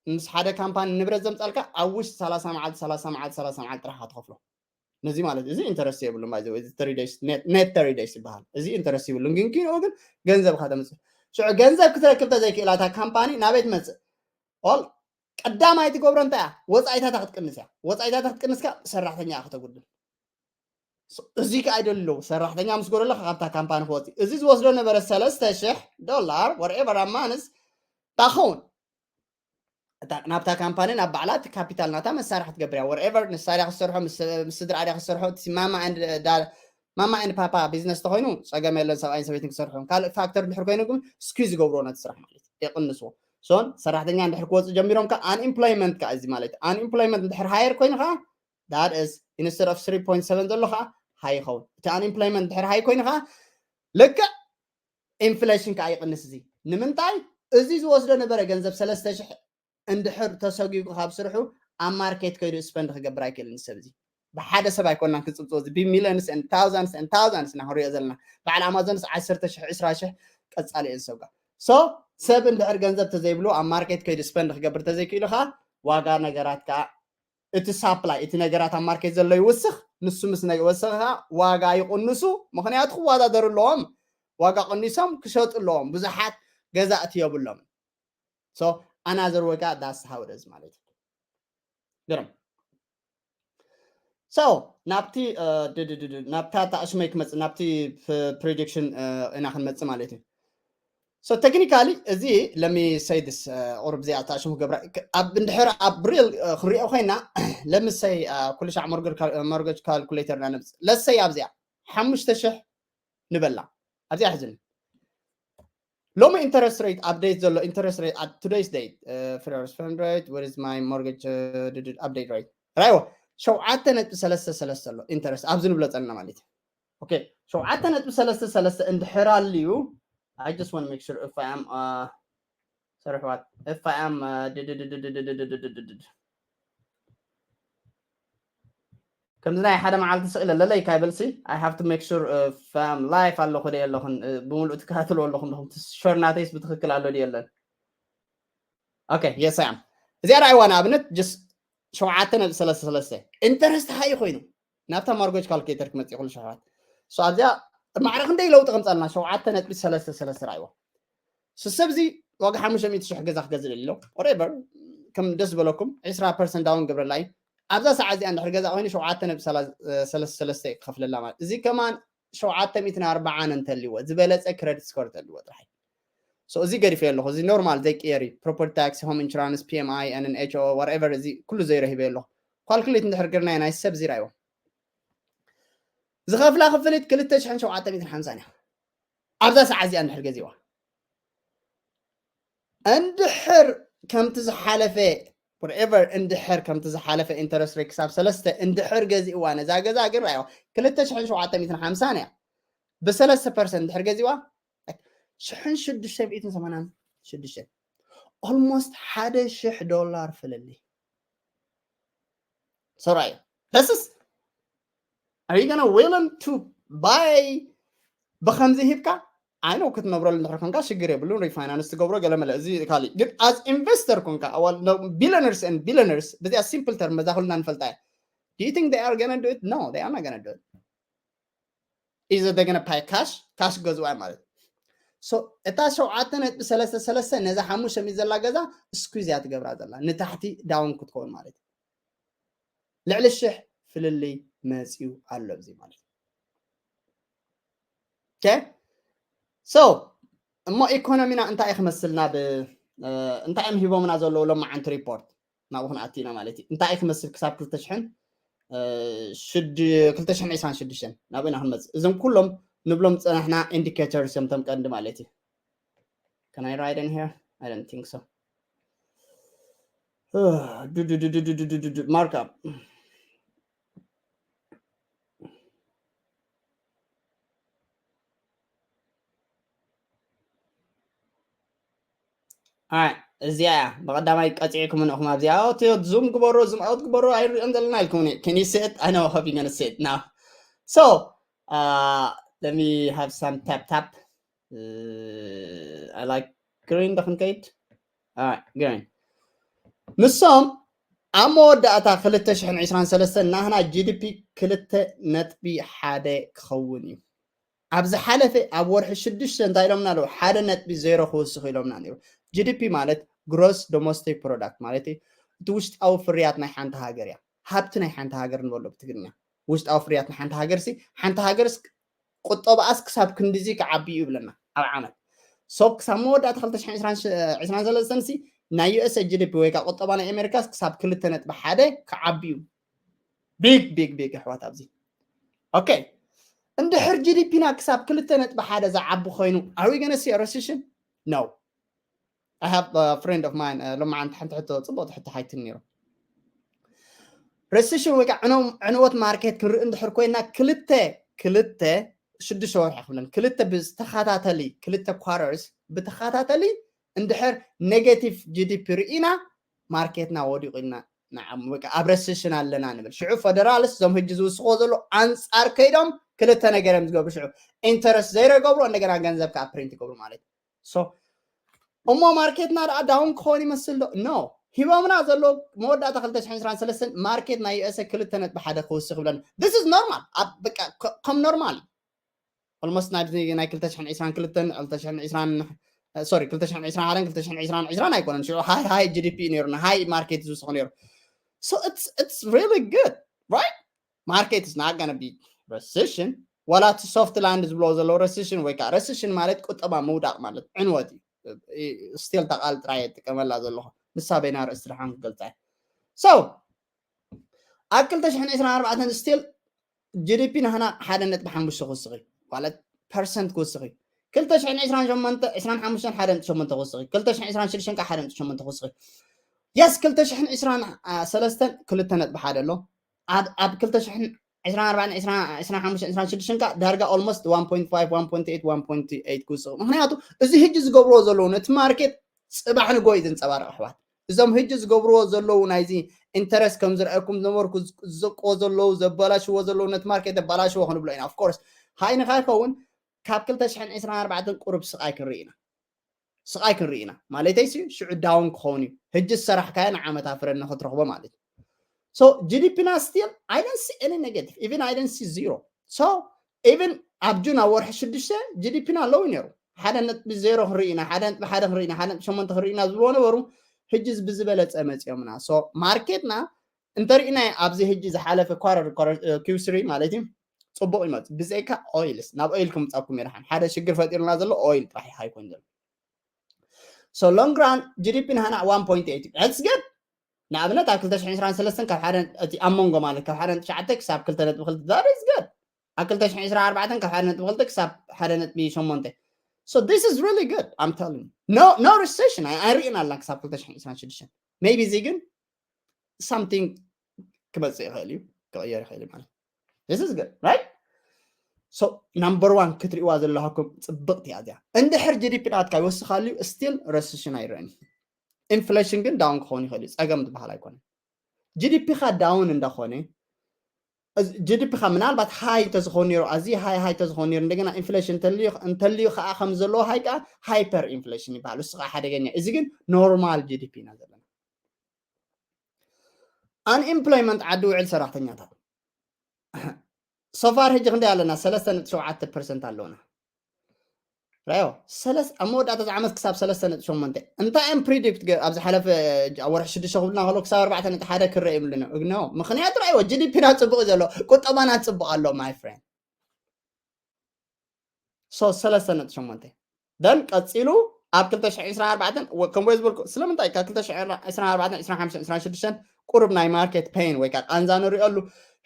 ምስ ሓደ ካምፓኒ ንብረት ዘምፃልካ ኣብ ውሽጢ ሰላሳ መዓልቲ ሰላሳ መዓልቲ ሰላሳ መዓልቲ ጥራሕ ትኸፍሎ ነዚ ማለት እዚ ኢንተረስት የብሉ ኔት ተሪ ደይስ ይበሃል እዚ ኢንተረስት ይብሉን ግን ኪንኡ ግን ገንዘብ ካ ተምፅእ ሽዑ ገንዘብ ክትረክብ ተዘይክእላ እታ ካምፓኒ ናበይ ትመፅእ ኦል ቀዳማይ ትገብሮ እንታይ እያ ወፃኢታታ ክትቅንስ እያ ወፃኢታታ ክትቅንስካ ሰራሕተኛ ከተጉድል እዚ ከዓ ኣይደለዉ ሰራሕተኛ ምስ ጎደሎ ካብታ ካምፓኒ ክወፅእ እዚ ዝወስዶ ነበረ ሰለስተ ሽሕ ዶላር ወርኤቨር ኣብ ማንስ ታኸውን ናብታ ካምፓኒ ናብ ባዕላ እቲ ካፒታል ናታ መሳርሒ ትገብር እያ ወርኤቨር ንሳ ድያ ክሰርሖ ምስ ስድራ ድያ ክሰርሖ እቲ ማማ ማማ ኤንድ ፓፓ ቢዝነስ ተኮይኑ ጸገም የለን፣ ሰብኣይን ሰበይትን ክሰርሑ እዮም። ካልእ ፋክተር ድሕር ኮይኑ ግን ስኩዝ ዝገብርዎ ነቲ ስራሕ ማለት እዩ፣ የቕንስዎ። ሶን ሰራሕተኛ እንድሕር ክወፅእ ጀሚሮም ከ አንኤምፕሎይመንት ከ እዚ ማለት እዩ። አንኤምፕሎይመንት እንድሕር ሃየር ኮይኑ ከ that is instead of three point seven ዘሎ ከ ሃይ ይኸውን። እቲ አንኤምፕሎይመንት እንድሕር ሃይ ኮይኑ ከ ልክዕ ኢንፍሌሽን ከ ይቕንስ። እዚ ንምንታይ? እዚ ዝወስዶ ነበረ ገንዘብ ሰለስተ ሽሕ እንድሕር ተሰጊጉ ካብ ስርሑ ኣብ ማርኬት ከይዱ ስፐንድ ክገብር ኣይክእልን። ሰብ እዚ ብሓደ ሰብ ኣይኮናን ክፅብፅቦ፣ እዚ ብሚሊዮንስ and thousands and thousands ኢና ክንሪኦ ዘለና። በዓል ኣማዞንስ ዓሰርተ ሽሕ፣ ዕስራ ሽሕ ቀፃሊ እየን ሰብ ጋር። ሶ ሰብ እንድሕር ገንዘብ ተዘይብሉ ኣብ ማርኬት ከይዱ ስፐንድ ክገብር ተዘይክእሉ ከዓ ዋጋ ነገራት ከዓ እቲ ሳፕላይ፣ እቲ ነገራት ኣብ ማርኬት ዘሎ ይውስኽ፣ ንሱ ምስ ነገ-፣ ወሰኸ ከዓ ዋጋ ይቕንሱ። ምኽንያቱ ክወዳደሩ ኣለዎም። ዋጋ ቀኒሶም ክሸጡ ኣለዎም። ብዙሓት ገዛእቲ የብሎም። So another way ከዓ that's how it is ማለት እዩ። ግርም። So ናብቲ እ፣ ድ- ድ- ድ- ድ- ናብታ ታእሽመይ ክመፅእ፣ ናብቲ ፕ- ፕሮጀክሽን እ፣ ኢና ክንመፅእ ማለት እዩ። So technically እዚ let me say this እ፣ ቁሩብ እዚኣ ታእሽሙ ክገብራ ክ- ኣብ እንድሕር ኣብ ሪል እ፣ ክንሪኦ ኮይና ለምሰይ ኩሉ ሻዕ ሞርገጅ ካልኩሌተር ኢና ነምፅእ። ለሰይ ኣብዚኣ ሓሙሽተ ሽሕ ንበላ ኣብዚኣ ሕዝኒ ሎሚ ኢንተረስት ሬት ኣፕዴት ዘሎ ኢንተረስት ሬት at today's date uh, first fund rate, where is my mortgage uh, update rate? ራይዎ ሸውዓተ ነጥቢ ሰለስተ ሰለስተ ኣሎ ኢንተረስት ኣብዚ ንብሎ ጸና ማለት እዩ። ኦኬ ሸውዓተ ነጥቢ ሰለስተ ሰለስተ እንድሕር ኣልዩ I just want to make sure if I am uh, sorry what if I am uh, ከምዚ ናይ ሓደ መዓልቲ ስቕ ኢለ ለለይ ካይበልሲ I have to make sure ፋም ላይፍ ኣለኹ ደ ኣለኹን ብምሉእ ትከታተልዎ ኣለኹም ኹም ሸር ናተይስ ብትኽክል ኣሎ ድ የለን። ኦኬ የስ ኣም እዚኣ ራእይዋ ንኣብነት ጀስ ሸውዓተ ነጥቢ ሰለስተ ሰለስተ ኢንተረስት ሃይ ኮይኑ ናብታ ማርጎጅ ካልኩሌተር ክመፅእ ይኽእሉ ሸሕባት ኣብዚኣ ማዕረ ክንደይ ለውጢ ከምፃልና ሸውዓተ ነጥቢ ሰለስተ ሰለስተ ራእይዋ ስሰብ እዚ ዋጋ ሓሙሽተ ሚእቲ ሽሕ ገዛ ክገዝእ ደሊ ኣሎ ወሬቨር ከም ደስ ዝበለኩም ዕስራ ፐርሰንት ዳውን ግብረላይ ኣብዛ ሰዓት እዚኣ እንድሕር ገዛ ኮይኑ ሸውዓተ ነጥቢ ሰለስተ ሰለስተ ክኸፍለላ ማለት እዚ ከማን ሸውዓተ ሚእትን ኣርባዓን እንተልዎ ዝበለፀ ክረዲት ስኮር ተልዎ ጥራሕ so እዚ ገዲፈ ኣለኹ እዚ ኖርማል ዘይቅየር እዩ ፕሮፐርቲ ታክስ ሆም ኢንሹራንስ ፒኤምኣይ ኤንኤንኤችኦ ወሬቨር እዚ ኩሉ ዘይረሂበ ኣለኹ ካልኩሌት እንድሕር ግርናይ ናይ ሰብ ዚራ እዮም ዝኸፍላ ክፍሊት ክልተ ሽሕን ሸውዓተ ሚእትን ሓምሳን እያ ኣብዛ ሰዓት እዚኣ እንድሕር ገዚዋ እንድሕር ከምቲ ዝሓለፈ whatever እንድሕር ከምቲ ዝሓለፈ ኢንተረስት ሬት ክሳብ ሰለስተ እንድሕር ገዚእዋ ነዛ ገዛ ግን ራእዋ ክልተ ሽሕን ሸውዓተ ሚእትን ሓምሳን እያ ብሰለስተ ፐርሰንት እንድሕር ገዚእዋ ሽሕን ሽዱሽተ ሚእትን ሰማንያን ሽዱሽተ almost ሓደ ሽሕ ዶላር ፍልልይ ሰራይ ደስስ are you gonna willing to buy ብከምዚ ሂብካ I know ክትነብረሉ እንድሕር ኮንካ ሽግር የብሉን ሪፋይናንስ ትገብሮ ገለ መለ እዚ ካሊእ ግን as investor ኮንካ ቢሊነርስ ን ቢሊነርስ በዚኣ ሲምፕል ተርም መዛ ኩልና ንፈልጣ እያ do you think they are gonna do it no they are not gonna do it is they gonna pay cash cash ገዝዋ ማለት so እታ ሸውዓተ ነጥቢ ሰለስተ ሰለስተ ነዛ ሓሙሽተ ሚእቲ ዘላ ገዛ ስኩዝ እያ ትገብራ ዘላ ንታሕቲ ዳውን ክትከውን ማለት እዩ ልዕሊ ሽሕ ፍልልይ መፅዩ ኣሎ እዚ ማለት okay so እሞ ኢኮኖሚና እንታይ ክመስልና ብ እንታይ እዮም ሂቦምና ዘለዉ ሎማዓንቲ ሪፖርት ናብኡ ክንኣቱ ኢና ማለት እዩ እንታይ ክመስል ክሳብ ክልተ ሽሕን ክልተ ሽሕን ዕስራን ሽዱሽተን ናብኡ ኢና ክንመፅእ እዞም ኩሎም ንብሎም ዝፀናሕና ኢንዲኬተርስ እዮም ቶም ቀንዲ ማለት እዩ Can I write in here? I don't think so. Markup. እዚኣ እያ ብቐዳማይ ቀፂዕኩም ንኹም ኣብዚኣ ኦትዮ ዙም ግበሮ ዙም ኣውት ግበሮ ኣይሪኦም ዘለና ኢልኩም can you see it I know hope you gonna see it now so uh, let me have some tap tap uh, I like green ዶ ክንከይድ green ንሶም ኣብ መወዳእታ ክልተ ሽሕን ዕስራን ሰለስተን ናህና ጂዲፒ ክልተ ነጥቢ ሓደ ክኸውን እዩ ኣብ ዝሓለፈ ኣብ ወርሒ ሽዱሽተ እንታይ ኢሎምና ኣለዉ ሓደ ነጥቢ ዜሮ ክውስኽ ኢሎምና ነይሩ ጂዲፒ ማለት ግሮስ ዶሞስቲክ ፕሮዳክት ማለት እዩ እቲ ውሽጣዊ ፍርያት ናይ ሓንቲ ሃገር እያ ሃብቲ ናይ ሓንቲ ሃገር ንበሎ ብትግርኛ ውሽጣዊ ፍርያት ናይ ሓንቲ ሃገር ሲ ሓንቲ ሃገር ቁጠባኣስ ክሳብ ክንዲዚ ክዓቢ እዩ ይብለና ኣብ ዓመት so ክሳብ መወዳእታ ክልተ ሽሕን ዕስራን ሰለስተን ሲ ናይ ዩኤስ ጂዲፒ ወይ ከዓ ቁጠባ ናይ ኣሜሪካስ ክሳብ ክልተ ነጥቢ ሓደ ክዓቢ እዩ big big big ኣሕዋት ኣብዚ okay እንድሕር ጂ ዲ ፒ ና ክሳብ ክልተ ነጥቢ ሓደ ዝዓቢ ኮይኑ are we gonna see a recession? No. I have a friend of mine, uh, ሎማዓንቲ ሓንቲ ሕቶ፣ ጽቡቕቲ ሕቶ ሓቲትኒ ነይሩ። ረሲሽን ወይ ከዓ ዕነው-፣ ዕንወት ማርኬት ክንርኢ እንድሕር ኮይና ክልተ፣ ክልተ፣ ሽዱሽተ ወርሒ ክብለን፣ ክልተ ብዝተኸታተሊ፣ ክልተ quarters ብተኸታተሊ እንድሕር ኔጌቲቭ ጂ ዲ ፒ ርኢና ማርኬትና ወዲቑ ኢልና ንዓም ወይ ከዓ ኣብ ረሲሽን ኣለና ንብል። ሽዑ ፈደራልስ እዞም ሕጂ ዝውስኽዎ ዘሎ ኣንጻር ከይዶም ክልተ ነገር እዮም ዝገብሩ። ሽዑ ኢንተረስት ዘይረ ገብሩ፣ እንደገና ገንዘብ ከዓ ፕሪንት ይገብሩ ማለት እዩ። So እሞ ማርኬትና ደኣ ዳውን ክኸውን ይመስል ዶ? ኖ። ሂቦምና ዘሎ መወዳእታ ክልተ ሽሕን ዕስራን ሰለስተን ማርኬት ናይ ዩ ኤስ ኤ ክልተ ነጥቢ ሓደ ክውስኽ ይብለና። This is normal። ኣብ በቃ ከ-፣ ከም ኖርማል እዩ። ኦልሞስት ናይ ናይ ክልተ ሽሕን ዕስራን ክልተን፣ ክልተ ሽሕን ዕስራን፣ ሶሪ፣ ክልተ ሽሕን ዕስራን ሓደን ክልተ ሽሕን ዕስራን ዕስራን ኣይኮነን። ሽዑ ሃይ ሃይ ጂ ዲ ፒ ነይሩና፣ ሃይ ማርኬት ዝውስኽ ነይሩ። So it's it's really good, right? Market is not gonna be recession። ዋላ እቲ ሶፍት ላንድ ዝብሎ ዘለዉ ረሲሽን ወይ ከዓ ረሲሽን ማለት ቁጠባ ምውዳቕ ማለት ዕንወት እዩ። ስቲል እታ ቃል ጥራይ እጥቀመላ ዘለኹ፣ ንሳ በይና ርእሲ ድሓን ክገልጻ እየ። So ኣብ ክልተ ሽሕን ዕስራን ኣርባዕተን ስቲል ጂ ዲ ፒ ናህና ሓደ ነጥቢ ሓሙሽተ ክውስኽ እዩ ማለት ፐርሰንት ክውስኽ እዩ። ክልተ ሽሕን ዕስራን ሸሞንተ፣ ዕስራን ሓሙሽተን ሓደ ነጥቢ ሸሞንተ ክውስኽ እዩ። ክልተ ሽሕን ዕስራን ሽዱሽተን ከዓ ሓደ ነጥቢ ሸሞንተ ክውስኽ እዩ። የስ፣ ክልተ ሽሕን ዕስራን ሰለስተን ክልተ ነጥቢ ሓደ ኣሎ። ኣብ ኣብ ክልተ ሽሕን ዕስራን ኣርባዕን፣ ዕስራን ሓሙሽተን፣ ዕስራን ሽዱሽተን ከዓ ዳርጋ ኦልሞስት ዋን ፖይንት ፋይቭ፣ ዋን ፖይንት ኤይት፣ ዋን ፖይንት ኤይት ክውስኽ። ምክንያቱ እዚ ሕጂ ዝገብርዎ ዘለዉ ነቲ ማርኬት ጽባሕ ንጎ እዩ ዘንጸባርቕ ኣሕዋት። እዞም ሕጂ ዝገብርዎ ዘለዉ ናይዚ ኢንተረስት ከም ዝረኣየኩም ዝነበርኩ ዝዘቅዎ ዘለዉ ዘበላሽዎ ዘለዉ ነቲ ማርኬት ዘበላሽዎ ክንብሎ ኢና። ኦፍኮርስ ሃይ ንካይከውን ካብ ክልተ ሽሕን ዕስራን ኣርባዕተን ቁሩብ ስቓይ ክንርኢ ኢና። ስቓይ ክንርኢ ኢና ማለተይ ሲ ሽዑ ዳውን ክኸውን እዩ። ሕጂ ዝሰራሕካዮ ንዓመታ ፍረ ንክትረኽቦ ማለት እዩ። So ጂ ዲ ፒ ና ስቲል I don't see any negative, even I don't see zero። So even ኣብ ጁን ኣብ ወርሒ ሽዱሽተ ጂ ዲ ፒ ና ሎው ነይሩ። ሓደ ነጥቢ ዜሮ ክንርኢ ኢና፣ ሓደ ነጥቢ ሓደ ክንርኢ ኢና፣ ሓደ ነጥቢ ሸሞንተ ክንርኢ ኢና ዝብልዎ ነበሩ። ሕጂ ብዝበለጸ መጺኦምና። So ማርኬትና እንተርኢናዮ ኣብዚ ሕጂ ዝሓለፈ ኳረር፣ ኪው ስሪ ማለት እዩ፣ ጽቡቕ ይመጽእ። ብዘይካ ኦይልስ፣ ናብ ኦይል ክምጻኩም ይርሓን። ሓደ ሽግር ፈጢሩና ዘሎ ኦይል ጥራሕ እዩ ሃይ ኮይኑ ዘሎ። So long run ጂ ዲ ፒ ናህና ዋን ፖይንት ኤይት፣ that's good። ንኣብነት ኣብ ክልተ ሽሕን ዕስራን ሰለስተን ካብ ሓደ፣ እቲ ኣብ መንጎ ማለት ካብ ሓደ ነጥቢ ትሽዓተ ክሳብ ክልተ ነጥቢ ክልተ፣ that is good። ኣብ ክልተ ሽሕን ዕስራን ኣርባዕተን ካብ ሓደ ነጥቢ ክልተ ክሳብ ሓደ ነጥቢ ሸሞንተ። So this is really good, I'm telling you. No, no recession ኣይ-፣ ኣይርእን ኣላ ክሳብ ክልተ ሽሕን ዕስራን ሽዱሽተን። Maybe እዚ ግን something ክመጽእ ይኽእል እዩ፣ ክቕየር ይኽእል እዩ ማለት። This is good, right? So number one ክትርእይዋ ዘለኩም ጽብቕቲ እያ እዚኣ። እንድሕር ጂ ዲ ፒ ናትካ ይወስኻሉ እዩ፣ ስቲል ረሲሽን ኣይረአን። ኢንፍሌሽን ግን ዳውን ክኸውን ይኽእል እዩ፣ ጸገም ዝበሃል ኣይኮነን። ጂ ዲ ፒ ኻ ዳውን እንዳኾነ፣ ጂ ዲ ፒ ኻ ምናልባት ሃይ እንተዝኸውን ነይሩ፣ ኣዝዩ ሃይ ሃይ እንተዝኸውን ነይሩ፣ እንደገና ኢንፍሌሽን እንተልዩ፣ እንተልዩ ኸዓ ከም ዘለዎ ሃይ ከዓ ሃይፐር ኢንፍሌሽን ይበሃል። እሱ ኸዓ ሓደገኛ እዩ። እዚ ግን ኖርማል ጂ ዲ ፒ ኢና ዘለና። ኣንኤምፕሎይመንት ዓዲ ውዕል ሰራሕተኛታት ሶፋር ሕጂ ክንደይ ኣለና? ሰለስተ ነጥቢ ሸውዓተ ፐርሰንት ኣለውና። ራዮ ሰለስ-፣ ኣብ መወዳእታ እዚ ዓመት ክሳብ ሰለስተ ነጥቢ ሸሞንተ። እንታይ እዮም ፕሪዲክት ገ-፣ ኣብ ዝሓለፈ፣ ኣብ ወርሒ ሽዱሽተ ክብልና ከሎ ክሳብ ኣርባዕተ ነጥቢ ሓደ ክረአ ይብሉና። እግኖ። ምኽንያቱ ራዮ ጂ ዲ ፒ ና ጽቡቕ እዩ ዘሎ፣ ቁጠባና ጽቡቕ ኣሎ my friend። So ሰለስተ ነጥቢ ሸሞንተ። ደን ቀጺሉ ኣብ ክልተ ሽሕን ዕስራን ኣርባዕተን ወ-፣ ከምኡ ዝበልኩ ስለምንታይ ካብ ክልተ ሽሕን ዕስራን ኣርባዕተን፣ ዕስራን ሓሙሽተን፣ ዕስራን ሽዱሽተን ቁሩብ ናይ ማርኬት ፔን ወይ ከዓ ቃንዛ ንሪኦሉ።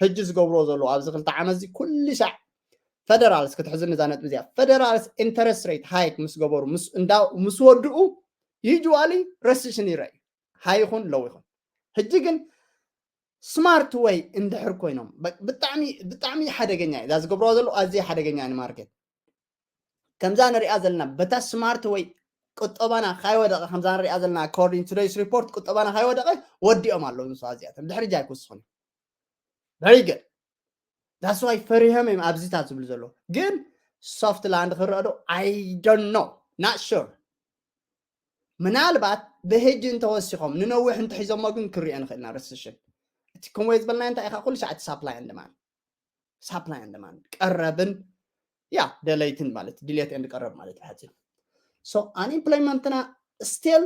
ሕጂ ዝገብርዎ ዘለዉ ኣብዚ ክልተ ዓመት እዚ ኩሉ ሻዕ ፈደራልስ ክትሕዝኒ እዛ ነጥቢ እዚኣ። ፈደራልስ ኢንተረስት ሬት ሃይክ ምስ ገበሩ፣ ምስ፣ እንዳ-፣ ምስ ወድኡ ዩጅዋሊ ረሲሽን ይረኣዩ። ሃይ ይኹን ሎው ይኹን። ሕጂ ግን ስማርት ወይ እንድሕር ኮይኖም፣ በ-፣ ብጣዕሚ፣ ብጣዕሚ ሓደገኛ እዩ። እዛ ዝገብርዋ ዘለዉ ኣዝየ ሓደገኛ እዩ ንማርኬት። ከምዛ ንሪኣ ዘለና በታ ስማርት ወይ ቁጠባና ካይወደቐ፣ ከምዛ ንሪኣ ዘለና ኣኮርዲንግ ቱ ቱደይስ ሪፖርት ቁጠባና ካይወደቐ ወዲኦም ኣለዉ ንሱ ኣዚኣቶም። ድሕሪ ጃይ ክውስኹን እዩ። Very good። That's why ፈሪሆም እዮም ኣብዚታት ዝብሉ ዘለዉ። ግን ሶፍት ላንድ ክረአ ዶ? I don't know። Not sure። ምናልባት ብሕጂ እንተወሲኾም ንነዊሕ እንተሒዞሞ ግን ክሪኦ ንኽእል ኢና ረሲሽን። እቲ ከምኡ ዝበልናዮ እንታይ ኢኻ? ኩሉ ሻዕ እቲ ሳፕላይ ኤንድ ዲማንድ፣ ሳፕላይ ኤንድ ዲማንድ ቀረብን፣ ያ፣ ደለይትን ማለት፣ ድልየት ኤንድ ቀረብ ማለት እዩ ሓፂር። So ኣንኤምፕሎይመንትና ስቲል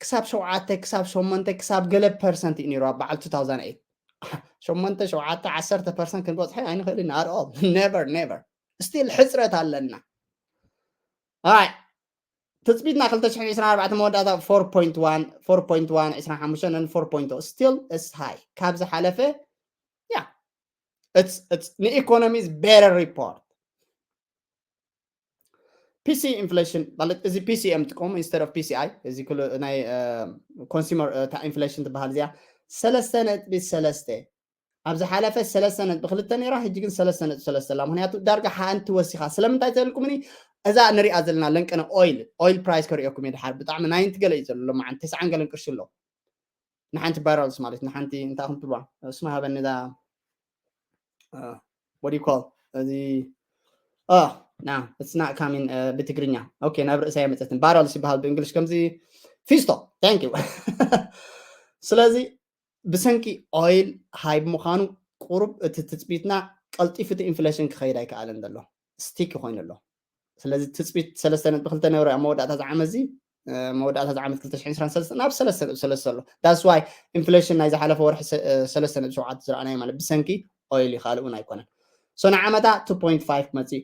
ክሳብ ሸውዓተ፣ ክሳብ ሸሞንተ፣ ክሳብ ገለ ፐርሰንት እዩ ነይሩ ኣብ በዓል ቱ ታውዘንድ ኤይት። ሸሞንተ፣ ሸውዓተ፣ ዓሰርተ ፐርሰንት ክንበጽሖ ኣይንኽእልን at all። Never, never። ስቲል ሕጽረት ኣለና። ኣይ፣ ትጽቢትና ክልተ ሽሕን ዕስራን ኣርባዕተ መወዳእታ ፎር ፖይንት ዋን፣ ፎር ፖይንት ዋን፣ ዕስራን ሓሙሽተን ፎር ፖይንት ቱ፣ ስቲል ኢትስ ሃይ። ካብ ዝሓለፈ፣ ያ፣ it's it's ንኢኮኖሚ is better report። ፒሲ ኢንፍሌሽን ማለት እዚ ፒሲ እዮም ጥቀሙ instead of ፒሲኣይ፣ እዚ ኩሉ ናይ ኮንሱመር ኢንፍሌሽን ትበሃል እዚኣ ሰለስተ ነጥቢ ሰለስተ ኣብ ዝሓለፈ ሰለስተ ነጥቢ ክልተ ነይራ፣ ሕጂ ግን ሰለስተ ነጥቢ ሰለስተ ኣላ። ምክንያቱ ዳርጋ ሓንቲ ወሲኻ። ስለምንታይ ተልኩምኒ? እዛ ንሪኣ ዘለና ለንቀነ ኦይል ኦይል ፕራይስ ከርእየኩም እየ ድሓር። ብጣዕሚ ናይንቲ ገለ እዩ ዘሎ፣ ሎማዓንቲ ተስዓን ገለን ቅርሺ ኣሎ። ንሓንቲ ባረልስ ማለት ንሓንቲ እንታይ ከም ትብልዋ፣ ስማ ሃበኒ እዛ what do you call እዚ ና it's not coming ብትግርኛ። ኦኬ፣ ናብ ርእሰይ ኣይመፀትን። ባረልስ ይበሃል ብእንግሊሽ ከምዚ ፊስቶ። Thank you። ስለዚ ብሰንኪ ኦይል ሃይ ብምዃኑ ቁሩብ እቲ ትፅቢትና ቀልጢፉ እቲ ኢንፍሌሽን ክኸይድ ኣይከኣለን ዘሎ፣ ስቲክ ኮይኑ ኣሎ። ስለዚ ትፅቢት ሰለስተ ነጥቢ ክልተ ነበረ ኣብ መወዳእታ ዝዓመት እዚ መወዳእታ ዝዓመት ክልተ ሽሕን ዕስራን ሰለስተ ናብ ሰለስተ ነጥቢ ሰለስተ ኣሎ። That's why ኢንፍሌሽን ናይ ዝሓለፈ ወርሒ ሰለስተ ነጥቢ ሸውዓተ ዝረኣናዮ ማለት ብሰንኪ ኦይል እዩ፣ ካልእ እውን ኣይኮነን። So ንዓመታ two point five ክመፅእ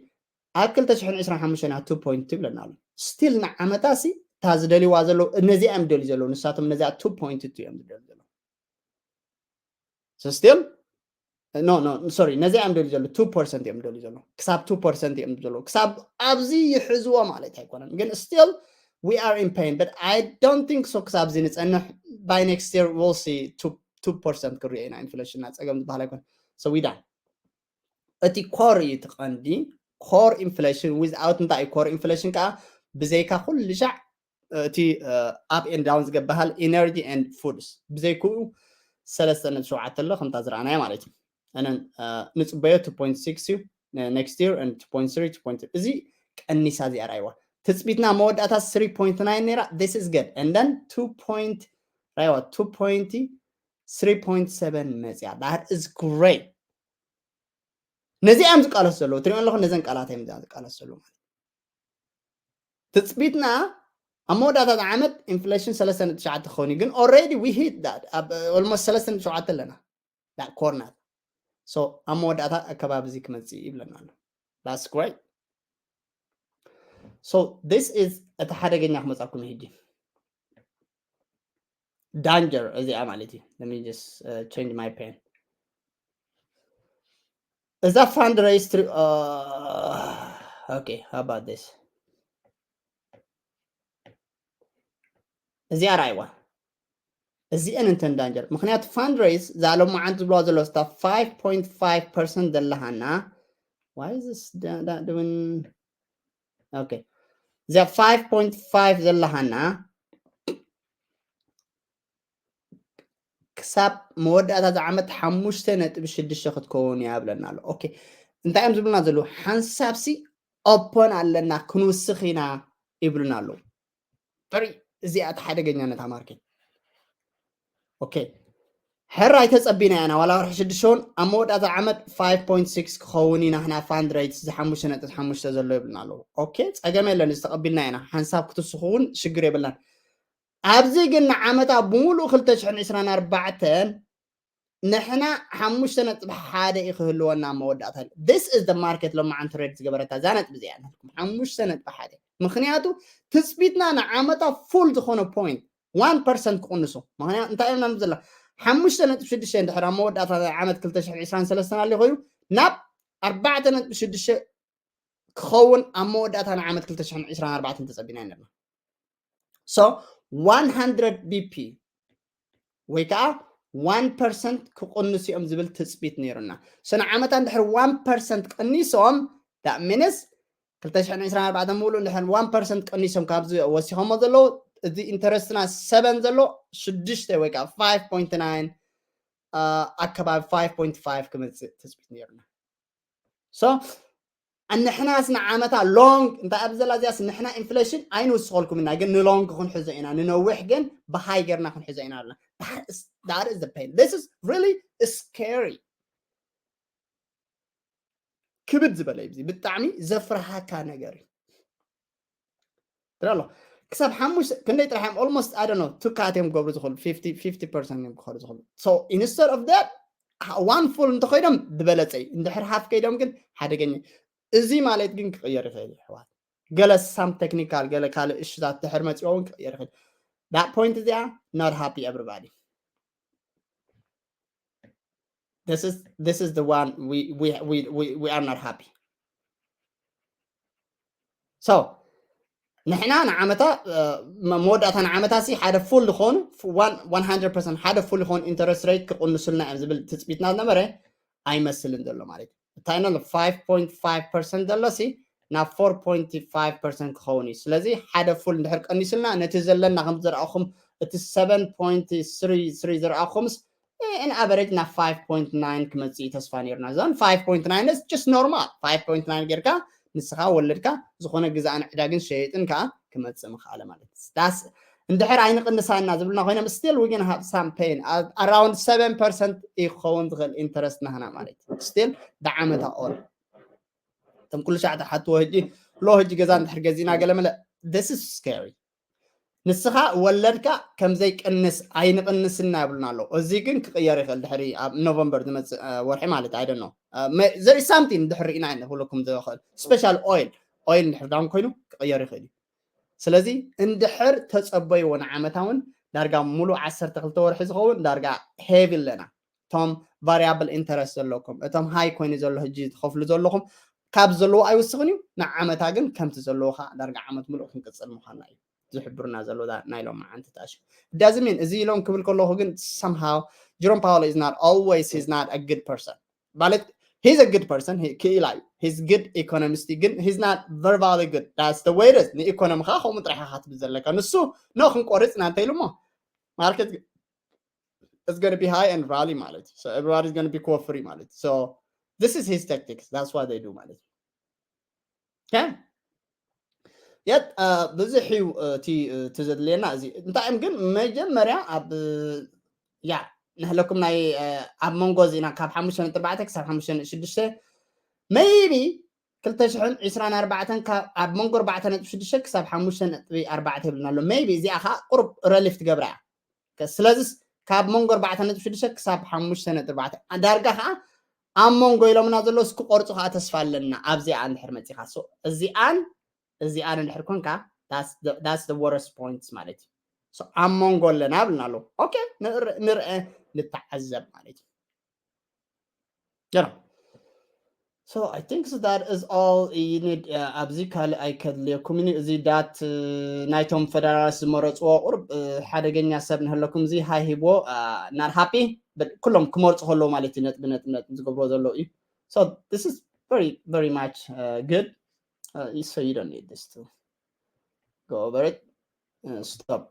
ኣብ ክልተ ሽሕን ዕስራን ሓሙሽተን two point two ይብለና ኣሎ። ስቲል ንዓመታ ሲ እታ ዝደልይዋ ዘለዉ ነዚኣ እዮም ደልዩ ዘለዉ፣ ንሳቶም ነዚኣ two point two እዮም ዝደልዩ ዘለዉ። So still no no sorry ነዚ እዮም ደልዩ ዘሎ two percent እዮም ደልዩ ዘሎ ክሳብ two percent እዮም ዘሎ ክሳብ ኣብዚ ይሕዝዎ ማለት ኣይኮነን። ግን still we are in pain, but I don't think so ክሳብ እዚ ንፀንሕ። By next year we'll see two two percent ክሪኦ ኢና ኢንፍሌሽን እና ፀገም ዝበሃል ኣይኮነን። So we done። እቲ ኮር እዩ እቲ ቀንዲ ኮር ኢንፍሌሽን። Without እንታይ እዩ ኮር ኢንፍሌሽን ከዓ ብዘይካ ኩሉ ሻዕ እቲ up and down ዝገብሃል energy and foods ብዘይክኡ ሰለስተ ነጥቢ ሸውዓተ ኣሎ ከምታ ዝረኣናዮ ማለት እዩ። And then ንፅበዮ two point six እዩ next year and two point three two point three እዚ ቀኒሳ እዚኣ ራይዋ ትፅቢትና መወዳእታ three point nine ነይራ። This is good and then two point ራይዋ two point three point seven መፅያ። That is great። ነዚኣ እዮም ዝቃለሱ ዘለዉ። ትሪኦ ኣለኹ ነዘን ቃላት እዮም ዝቃለሱ ዘለዉ ማለት ትፅቢትና ኣብ መወዳእታ ዓመት ኢንፍሌሽን ሰለስተ ነጥቢ ትሽዓተ ክኸውን እዩ። ግን already we hit that ኣብ almost ሰለስተ ነጥቢ ሸውዓተ ኣለና። That corner so ኣብ መወዳእታ ኣከባቢ እዚ ክመፅእ ይብለና ኣሎ። That's great። So this is እቲ ሓደገኛ ክመፃኩም ሕጂ danger እዚኣ ማለት እዩ። Let me just change my pen። እዛ fundraise okay, how about this? እዚኣ ርኣይዋ። እዚአን እንተን danger ምክንያቱ fundraise እዛ ሎማዓንቲ ዝብልዋ ዘሎ ስታ five point five percent ዘለሃና why is this doing okay እዚኣ five point five ዘለሃና ክሳብ መወዳእታ ዝዓመት ሓሙሽተ ነጥቢ ሽዱሽተ ክትከውን እያ ብለና ኣሎ። ኦኬ እንታይ እዮም ዝብሉና ዘለዉ? ሓንሳብሲ ኦፖን ኣለና ክንውስኽ ኢና ይብሉና ኣለዉ። ጥሪ እዚኣ እቲ ሓደገኛነት ማርኬት ኦኬ ሕራይ ተጸቢና ኢና ዋላ ወርሒ ሽዱሽተ እውን ኣብ መወዳእታ ዓመት five point six ክኸውን ኢና ንሕና fund rate እዚ ሓሙሽተ ነጥቢ ሓሙሽተ ዘሎ ይብሉና ኣለዉ። ኦኬ ጸገም የለን እዚ ተቐቢልና ኢና ሓንሳብ ክትስኹ እውን ሽግር የብልናን። ኣብዚ ግን ንዓመታ ብምሉእ ክልተ ሽሕን ዕስራን ኣርባዕተን ንሕና ሓሙሽተ ነጥቢ ሓደ እዩ ክህልወና መወዳእታ። This is the market ሎማዓንቲ ሬድ ዝገበረታ እዛ ነጥቢ እዚኣ ሓሙሽተ ነጥቢ ሓደ ምክንያቱ ትፅቢትና ንዓመታ ፉል ዝኾነ point one percent ክቕንሱ ምክንያቱ እንታይ እዮም ናንብ ዘላ ሓሙሽተ ነጥቢ ሽዱሽተ እንድሕር ኣብ መወዳእታ ናይ ዓመት ክልተ ሽሕን ዕስራን ሰለስተን ኣሊ ኮይኑ ናብ ኣርባዕተ ነጥቢ ሽዱሽተ ክኸውን ኣብ መወዳእታ ናይ ዓመት ክልተ ሽሕን ዕስራን ኣርባዕተን ተጸቢና ኢና ነርና። So one hundred BP ወይ ከዓ one percent ክቕንሱ እዮም ዝብል ትጽቢት ነይሩና። So ንዓመታ እንድሕር one percent ቀኒሶም that means ክልተ ሽሕን ዕስራን ኣርባዕተን ምሉእ እንድሕር one percent ቀኒሶም ካብዚ ወሲኾሞ ዘለዉ እዚ ኢንተረስትና ሰበን ዘሎ ሽዱሽተ ወይ ከዓ five point nine ኣከባቢ five point five ክመፅእ ትፅቢት ነይሩና። So ንሕናስ ንዓመታ ሎንግ እንታይ ኣብ ዘላ እዚያስ ንሕና ኢንፍሌሽን ኣይንውስኸልኩም ኢና ግን ንሎንግ ክንሕዞ ኢና ንነዊሕ ግን ብሃይ ጌርና ክንሕዞ ኢና ኣለና። That is the pain. This is really scary. ክብድ ዝበለ እዩ ብጣዕሚ ዘፍርሃካ ነገር እዩ። ትራ ኣሎ ክሳብ ሓሙሽተ ክንደይ ጥራሕ እዮም almost I don't know two cut እዮም ክገብሩ ዝኽእሉ fifty fifty percent እዮም ክኸዱ ዝኽእሉ። So instead of that one full እንተኸይዶም ዝበለፀ እዩ። እንድሕር ሃፍ ከይዶም ግን ሓደገኛ። እዚ ማለት ግን ክቕየር ይኽእል እዩ ኣሕዋት። ገለ some technical ገለ ካልእ እሽታት ድሕር መፂኦ እውን ክቕየር ይኽእል። That point እዚኣ not happy everybody. This is this is the one we we we we, we are not happy. So ንሕና ንዓመታ መወዳእታ ንዓመታ ሲ ሓደ ፉል ዝኾኑ one hundred percent ሓደ ፉል ዝኾኑ interest rate ክቕንሱልና እዮም ዝብል ትፅቢትና ዝነበረ ኣይመስልን ዘሎ ማለት እዩ። እንታይ ና five point five percent ዘሎ ሲ ናብ four point five percent ክኸውን እዩ። ስለዚ ሓደ ፉል እንድሕር ቀኒሱልና ነቲ ዘለና ከም ዝረኣኹም እቲ seven point three three ዝረኣኹምስ in average ናብ five point nine ክመፅእ እዩ ተስፋ ነይርና። እዞን five point nine is just normal five point nine ጌርካ ንስኻ ወለድካ ዝኾነ ግዛእን ዕዳግን ሸየጥን ከዓ ክመፅእ ምኽኣለ ማለት እዩ። እንድሕር ኣይንቕንሳና ዝብልና ኮይኖም still we gonna have some pain around seven percent ይኸውን ዝኽእል interest ናህና ማለት እዩ። Still ብዓመታ all እቶም ኩሉ ሻዕ ትሓትዎ ሕጂ ሎ ሕጂ ገዛ እንድሕር ገዚእና ገለመለ this is scary። ንስኻ ወለድካ ከምዘይቀንስ ኣይንቕንስና ይብሉና ኣለዉ። እዚ ግን ክቕየር ይኽእል ድሕሪ ኣብ ኖቨምበር ዝመፅእ ወርሒ ማለት ኣይደ ነው ዘሪ ሳምቲን ድሕር ርኢና ክብለኩም ዝኽእል special oil oil እንድሕር ዳውን ኮይኑ ክቕየር ይኽእል እዩ። ስለዚ እንድሕር ተፀበይዎ ንዓመታ እውን ዳርጋ ሙሉእ ዓሰርተ ክልተ ወርሒ ዝኸውን ዳርጋ heavy ኣለና። እቶም variable interest ዘለኩም እቶም high ኮይኑ ዘሎ ሕጂ ትኸፍሉ ዘለኹም ካብ ዘለዎ ኣይውስኽን እዩ። ንዓመታ ግን ከምቲ ዘለዎ ከዓ ዳርጋ ዓመት ሙሉእ ክንቅፅል ምዃንና እዩ ዝሕብሩና ዘሎ ናይሎም መዓንቲ ታሽ ዳዝሚን እዚ ኢሎም ክብል ከለኹ ግን somehow Jerome Powell is not always he's not a good person ማለት he's a good person ክኢላ እዩ he's good economist ግን he's not verbally good that's the way it is ንኢኮኖሚ ከዓ ከምኡ ጥራሕ ኢኻ ትብል ዘለካ ንሱ no ክንቆርፅ ኢና እንተ ኢሉ እሞ market is going to be high and rally ማለት so everybody is going to be ኮፍሪ ማለት so this is his tactics that's what they do ማለት okay yet ብዙሕ እዩ እቲ ዘድልየና እዚ እንታይ እዮም ግን መጀመርያ ኣብ ያ ንህለኩም ናይ ኣብ መንጎ እዚና ካብ ሓሙሽተ ነጥቢ ኣርባዕተ ክሳብ ሓሙሽተ ነጥቢ ሽዱሽተ maybe ክልተ ሽሕን ዕስራን ኣርባዕተን ኣብ መንጎ ኣርባዕተ ነጥቢ ሽዱሽተ ክሳብ ሓሙሽተ ነጥቢ ኣርባዕተ ይብልና ኣሎ maybe እዚኣ ከዓ ቁሩብ relief ትገብራ እያ ስለዚስ ካብ መንጎ ኣርባዕተ ነጥቢ ሽዱሽተ ክሳብ ሓሙሽተ ነጥቢ ኣርባዕተ ዳርጋ ከዓ ኣብ መንጎ ኢሎምና ዘለውስ ክቆርፁ ከዓ ተስፋ ኣለና ኣብዚኣ እንድሕር መፂኻ እዚኣን እዚኣን እንድሕር ኮንካ that's the worst points ማለት እዩ ኣብ መንጎ ኣለና ብልና ኣለዉ okay ንርአ ንተዓዘብ ማለት እዩ ገና so I think that is all you need ኣብዚ ካልእ ኣይከድልየኩም እዩ እዚ ዳት ናይቶም ፈደራልስ ዝመረፅዎ ቁርብ ሓደገኛ ሰብ ንህለኩም እዚ ሃይ ሂቦ not happy ኩሎም ክመርፁ ከለዉ ማለት እዩ ነጥቢ ነጥቢ ነጥቢ ዝገብርዎ ዘለዉ እዩ so this is very very much good so you don't need this to go over it stop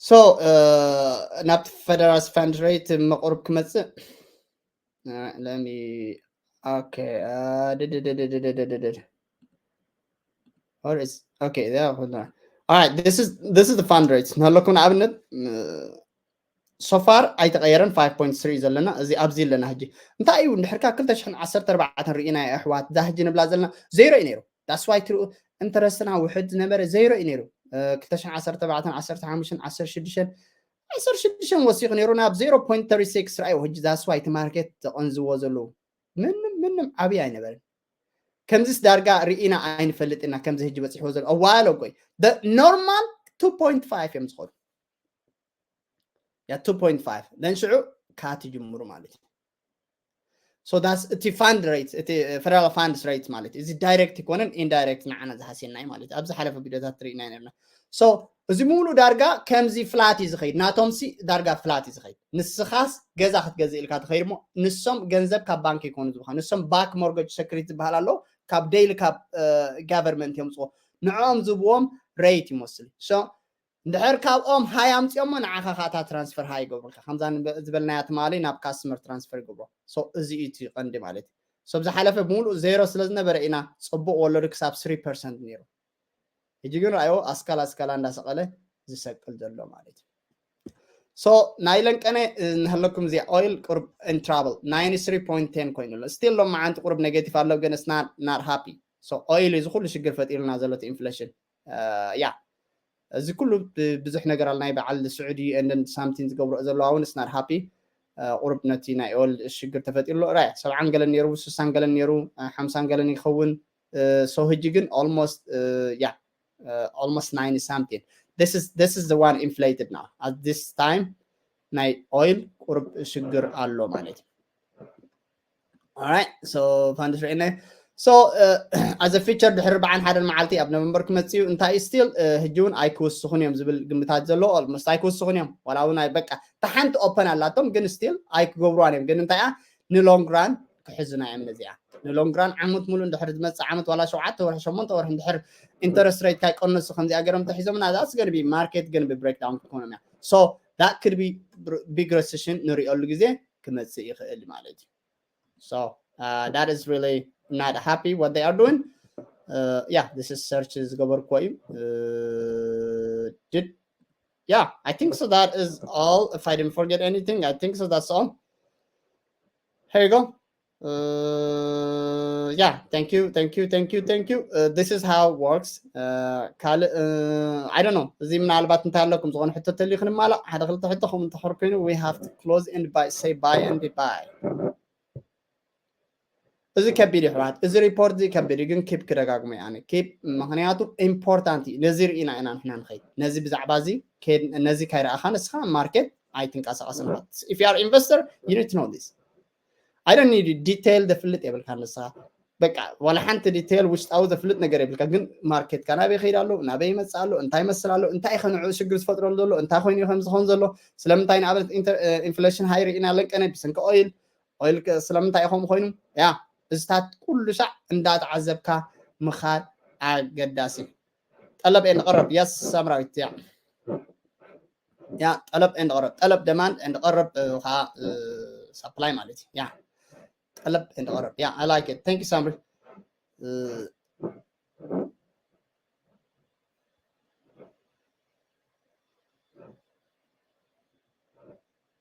so ናብቲ ፈደራልስ fund rate መቁርብ ክመፅእ let me okay ድድድድድድድድድ or is okay yeah hold on all right this is this is the fund rate ንሃለኩም ንኣብነት so far ኣይተቀየረን five point three ዘለና እዚ ኣብዚ ኣለና ሕጂ እንታይ እዩ እንድሕርካ ክልተ ሽሕን ዓሰርተ ኣርባዕተን ርኢና ኣሕዋት እዛ ሕጂ ንብላ ዘለና ዜሮ እዩ ነይሩ that's why ትርኡ interest ና ውሕድ ዝነበረ ዜሮ እዩ ነይሩ ክልተ ሽሕን ዓሰርተ ኣርባዕተን ዓሰርተ ሓሙሽተን ዓሰርተ ሽዱሽተን ዓሰርተ ሽዱሽተ ወሲኹ ነይሩ ናብ zero point three six ረኣዩ ሕጂ that's why እቲ market ዘቐንዝዎ ዘለዉ ምንም ምንም ዓብዪ ኣይነበረን ከምዚስ ዳርጋ ርኢና ኣይንፈልጥ ኢና ከምዚ ሕጂ በፂሕዎ ዘሎ a while ago normal two point five እዮም ዝኸዱ ያ two point five then ሽዑ cut ይጅምሩ ማለት እዩ so that's እቲ fund rate እቲ federal funds rate ማለት እዚ direct ይኮነን indirect ንዓና ዝሃስየና እዩ ማለት ኣብዚ ሓለፈ ቪዲዮታት ትርኢና ነርና so እዚ ሙሉ ዳርጋ ከምዚ flat እዩ ዝኸይድ ናቶም ሲ ዳርጋ flat እዩ ዝኸይድ ንስኻስ ገዛ ክትገዝእ ኢልካ ትኸይድ ሞ ንሶም ገንዘብ ካብ ባንክ ይኮኑ ዝብኻ ንሶም back mortgage security ዝበሃል ኣሎ ካብ daily ካብ government እዮም ፅዎ ንዕኦም ዝብዎም rate ይመስል so እንድሕር ካብኦም ሃይ ኣምፅኦሞ ንዓኻ ካታ transfer ሃይ ይገብሩልካ ከምዛ ዝበልናያ ትማሊ ናብ customer transfer ይገብሮ so እዚ እዩ እቲ ቀንዲ ማለት እዩ so ብዝሓለፈ ብምሉእ ዜሮ ስለ ዝነበረ ኢና ፅቡቅ ወለዱ ክሳብ three percent ነይሩ ሕጂ ግን ረኣዮ ኣስካል ኣስካላ እንዳሰቀለ ዝሰቅል ዘሎ ማለት እዩ so ናይ ለንቀነ ንህለኩም እዚኣ oil ቁርብ in trouble ninety three point ten ኮይኑ ኣሎ still ሎም መዓንቲ ቁርብ negative ኣሎ ግን it's not happy so oil እዚ ኩሉ ሽግር ፈጢሩና ዘሎ inflation ያ እዚ ኩሉ ብዙሕ ነገር ኣሎ ናይ በዓል ስዑዲ and something ዝገብሮ ዘለዋ እውን it's not happy ቁርብ ነቲ ናይ oil ሽግር ተፈጢሩ ኣሎ ራያ ሰብዓን ገለን ነይሩ ስሳን ገለን ነይሩ ሓምሳን ገለን ይኸውን so ህጂ ግን almost ያ almost ninety something this is this is the one inflated now at this time ናይ oil ቁርብ ሽግር ኣሎ ማለት እዩ። Alright, so funds right now. So as a future ድሕሪ ኣርባዓን ሓደን መዓልቲ ኣብ ኖቨምበር ክመፅእ እዩ። እንታይ still ሕጂ እውን ኣይክውስኹን እዮም ዝብል ግምታት ዘሎ። Almost ኣይክውስኹን እዮም። ዋላ እውን ኣይ በቃ እታ ሓንቲ open ኣላቶም፣ ግን still ኣይክገብሩዋን እዮም። ግን እንታይ ኣ ን long run ክሕዙና እዮም ነዚኣ። ን long run ዓመት ሙሉ እንድሕር ዝመፅእ ዓመት ዋላ ሸውዓተ ወርሒ ሸሞንተ ወርሒ እንድሕር interest rate ካይቀነሱ ከምዚኣ ገይሮም ተሒዞምና፣ that's gonna be market gonna be breakdown ክትኮኖም እያ። So that could be big recession ንሪኦሉ ግዜ ክመፅእ ይኽእል ማለት እዩ። So uh, that is really not happy what they are doing. Uh, yeah, this is search ዝገበርኩዎ እዩ። Uh, did yeah, I think so. That is all. If I didn't forget anything, I think so. That's all. Here you go. Uh, yeah, thank you, thank you, thank you, thank you. Uh, this is how it works. Uh, ካልእ uh, I don't know። እዚ ምናልባት እንታይ ኣለኩም ዝኾነ ሕቶ ተልዩ ክንማላእ ሓደ ክልተ ሕቶ ከምኡ እንተኾር ኮይኑ we have to close and buy, say bye and bye። እዚ ከቢድ እዩ ኣሕዋት፣ እዚ ሪፖርት እዚ ከቢድ እዩ፣ ግን ኪፕ ክደጋግሞ እየ ኣነ ኪፕ፣ ምክንያቱ ኢምፖርታንት እዩ። ነዚ ርኢና ኢና ንሕና ንኸይድ። ነዚ ብዛዕባ እዚ ከይድ-፣ ነዚ ካይረኣኻ ንስኻ ማርኬት ኣይትንቀሳቐስን ኢኻ። If you are investor, you need to know this. I don't need detail ዘፍልጥ የብልካ ንስኻ። በቃ ዋላ ሓንቲ ዲቴል ውሽጣዊ ዘፍልጥ ነገር የብልካ፣ ግን ማርኬትካ ናበይ ይኸይድ ኣሎ፣ ናበይ ይመጽእ ኣሎ፣ እንታይ ይመስል ኣሎ፣ እንታይ ከ ንዕኡ ሽግር ዝፈጥረሉ ዘሎ፣ እንታይ ኮይኑ እዩ ከም ዝኸውን ዘሎ፣ ስለምንታይ ንኣብነት ኢንተ-፣ እ፣ ኢንፍሌሽን ሃይ ርኢና ኣለንቀነ ብሰንኪ ኦይል፣ ኦይል ከ ስለምንታይ እዩ ከምኡ ኮይኑ? ያ፣ እዚታት ኩሉ ሻዕ እንዳተዓዘብካ ምኻድ ኣገዳሲ እዩ። ጠለብ ኤንድ ቀረብ፣ የስ ሳምራዊት፣ ያ። ያ፣ ጠለብ ኤንድ ቀረብ፣ ጠለብ ደማንድ ኤንድ ቀረብ፣ እ፣ ኸዓ፣ እ፣ ሳፕላይ ማለት እዩ። ያ፣ ጠለብ ኤንድ ቀረብ። ያ፣ I like it. Thank you ሳምሪ። እ፣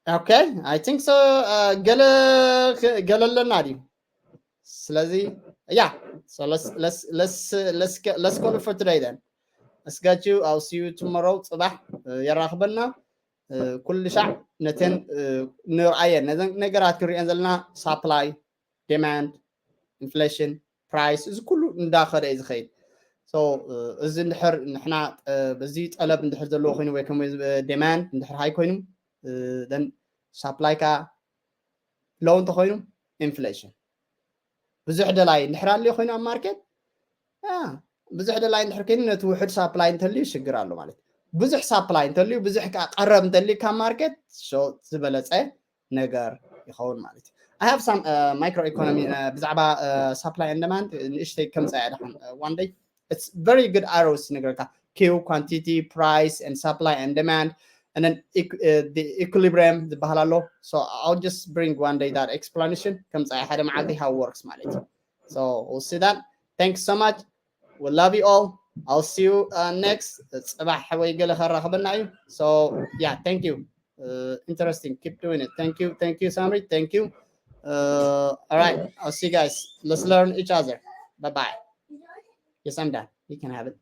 Okay, I think so. Uh, ገለ ገለ ኣለና ድዩ? ስለዚ ያ፣ so let's let's let's let's let's call it for today then. Let's get you, I'll see you tomorrow. ጽባሕ የራኽበና። ኩሉ ሻዕ ነተን ንርኣየን፣ ነዘን ነገራት ክንሪአን ዘለና፣ ሳፕላይ፣ ዲማንድ፣ ኢንፍሌሽን፣ ፕራይስ፣ እዚ ኩሉ እንዳኸደ እዩ ዝኸይድ። So እዚ እንድሕር ንሕና በዚ ጠለብ እንድሕር ዘለዎ ኮይኑ ወይ ከም ዲማንድ እንድሕር ሃይ ኮይኑ፣ then ሳፕላይ ከኣ ሎው እንተኮይኑ፣ ኢንፍሌሽን። ብዙሕ ደላይ እንድሕር ኣልዮ ኮይኑ ኣብ ማርኬት፣ ብዙሕ ደላይ እንድሕር ኮይኑ ነቲ ውሑድ ሳፕላይ እንተልዩ ሽግር ኣሎ ማለት እዩ። ብዙሕ ሳፕላይ እንተልዩ፣ ብዙሕ ከኣ ቀረብ እንተልዩ ካብ ማርኬት፣ ሾርት ዝበለጸ ነገር ይኸውን ማለት እዩ። I have some micro economy ብዛዕባ ሳፕላይ and ዲማንድ ንእሽተይ ከምጻ እያ ደሓን one day. It's very good arrows ንገርካ። Q, quantity, price and supply and demand, and then the equilibrium ዝበሃል ኣሎ። So I'll just bring one day that explanation ከምጻ ሓደ መዓልቲ how it works ማለት እዩ። So we'll see that. Thanks so much. We love you all. I'll see you next. ጽባሕ ወይ ገለ ከራኽበና እዩ። So yeah, thank you. Interesting. Keep doing it. Thank you. Thank you, Samri. Thank you. All right. I'll see you guys. Let's learn each other. Bye bye. Yes, I'm done. You can have it.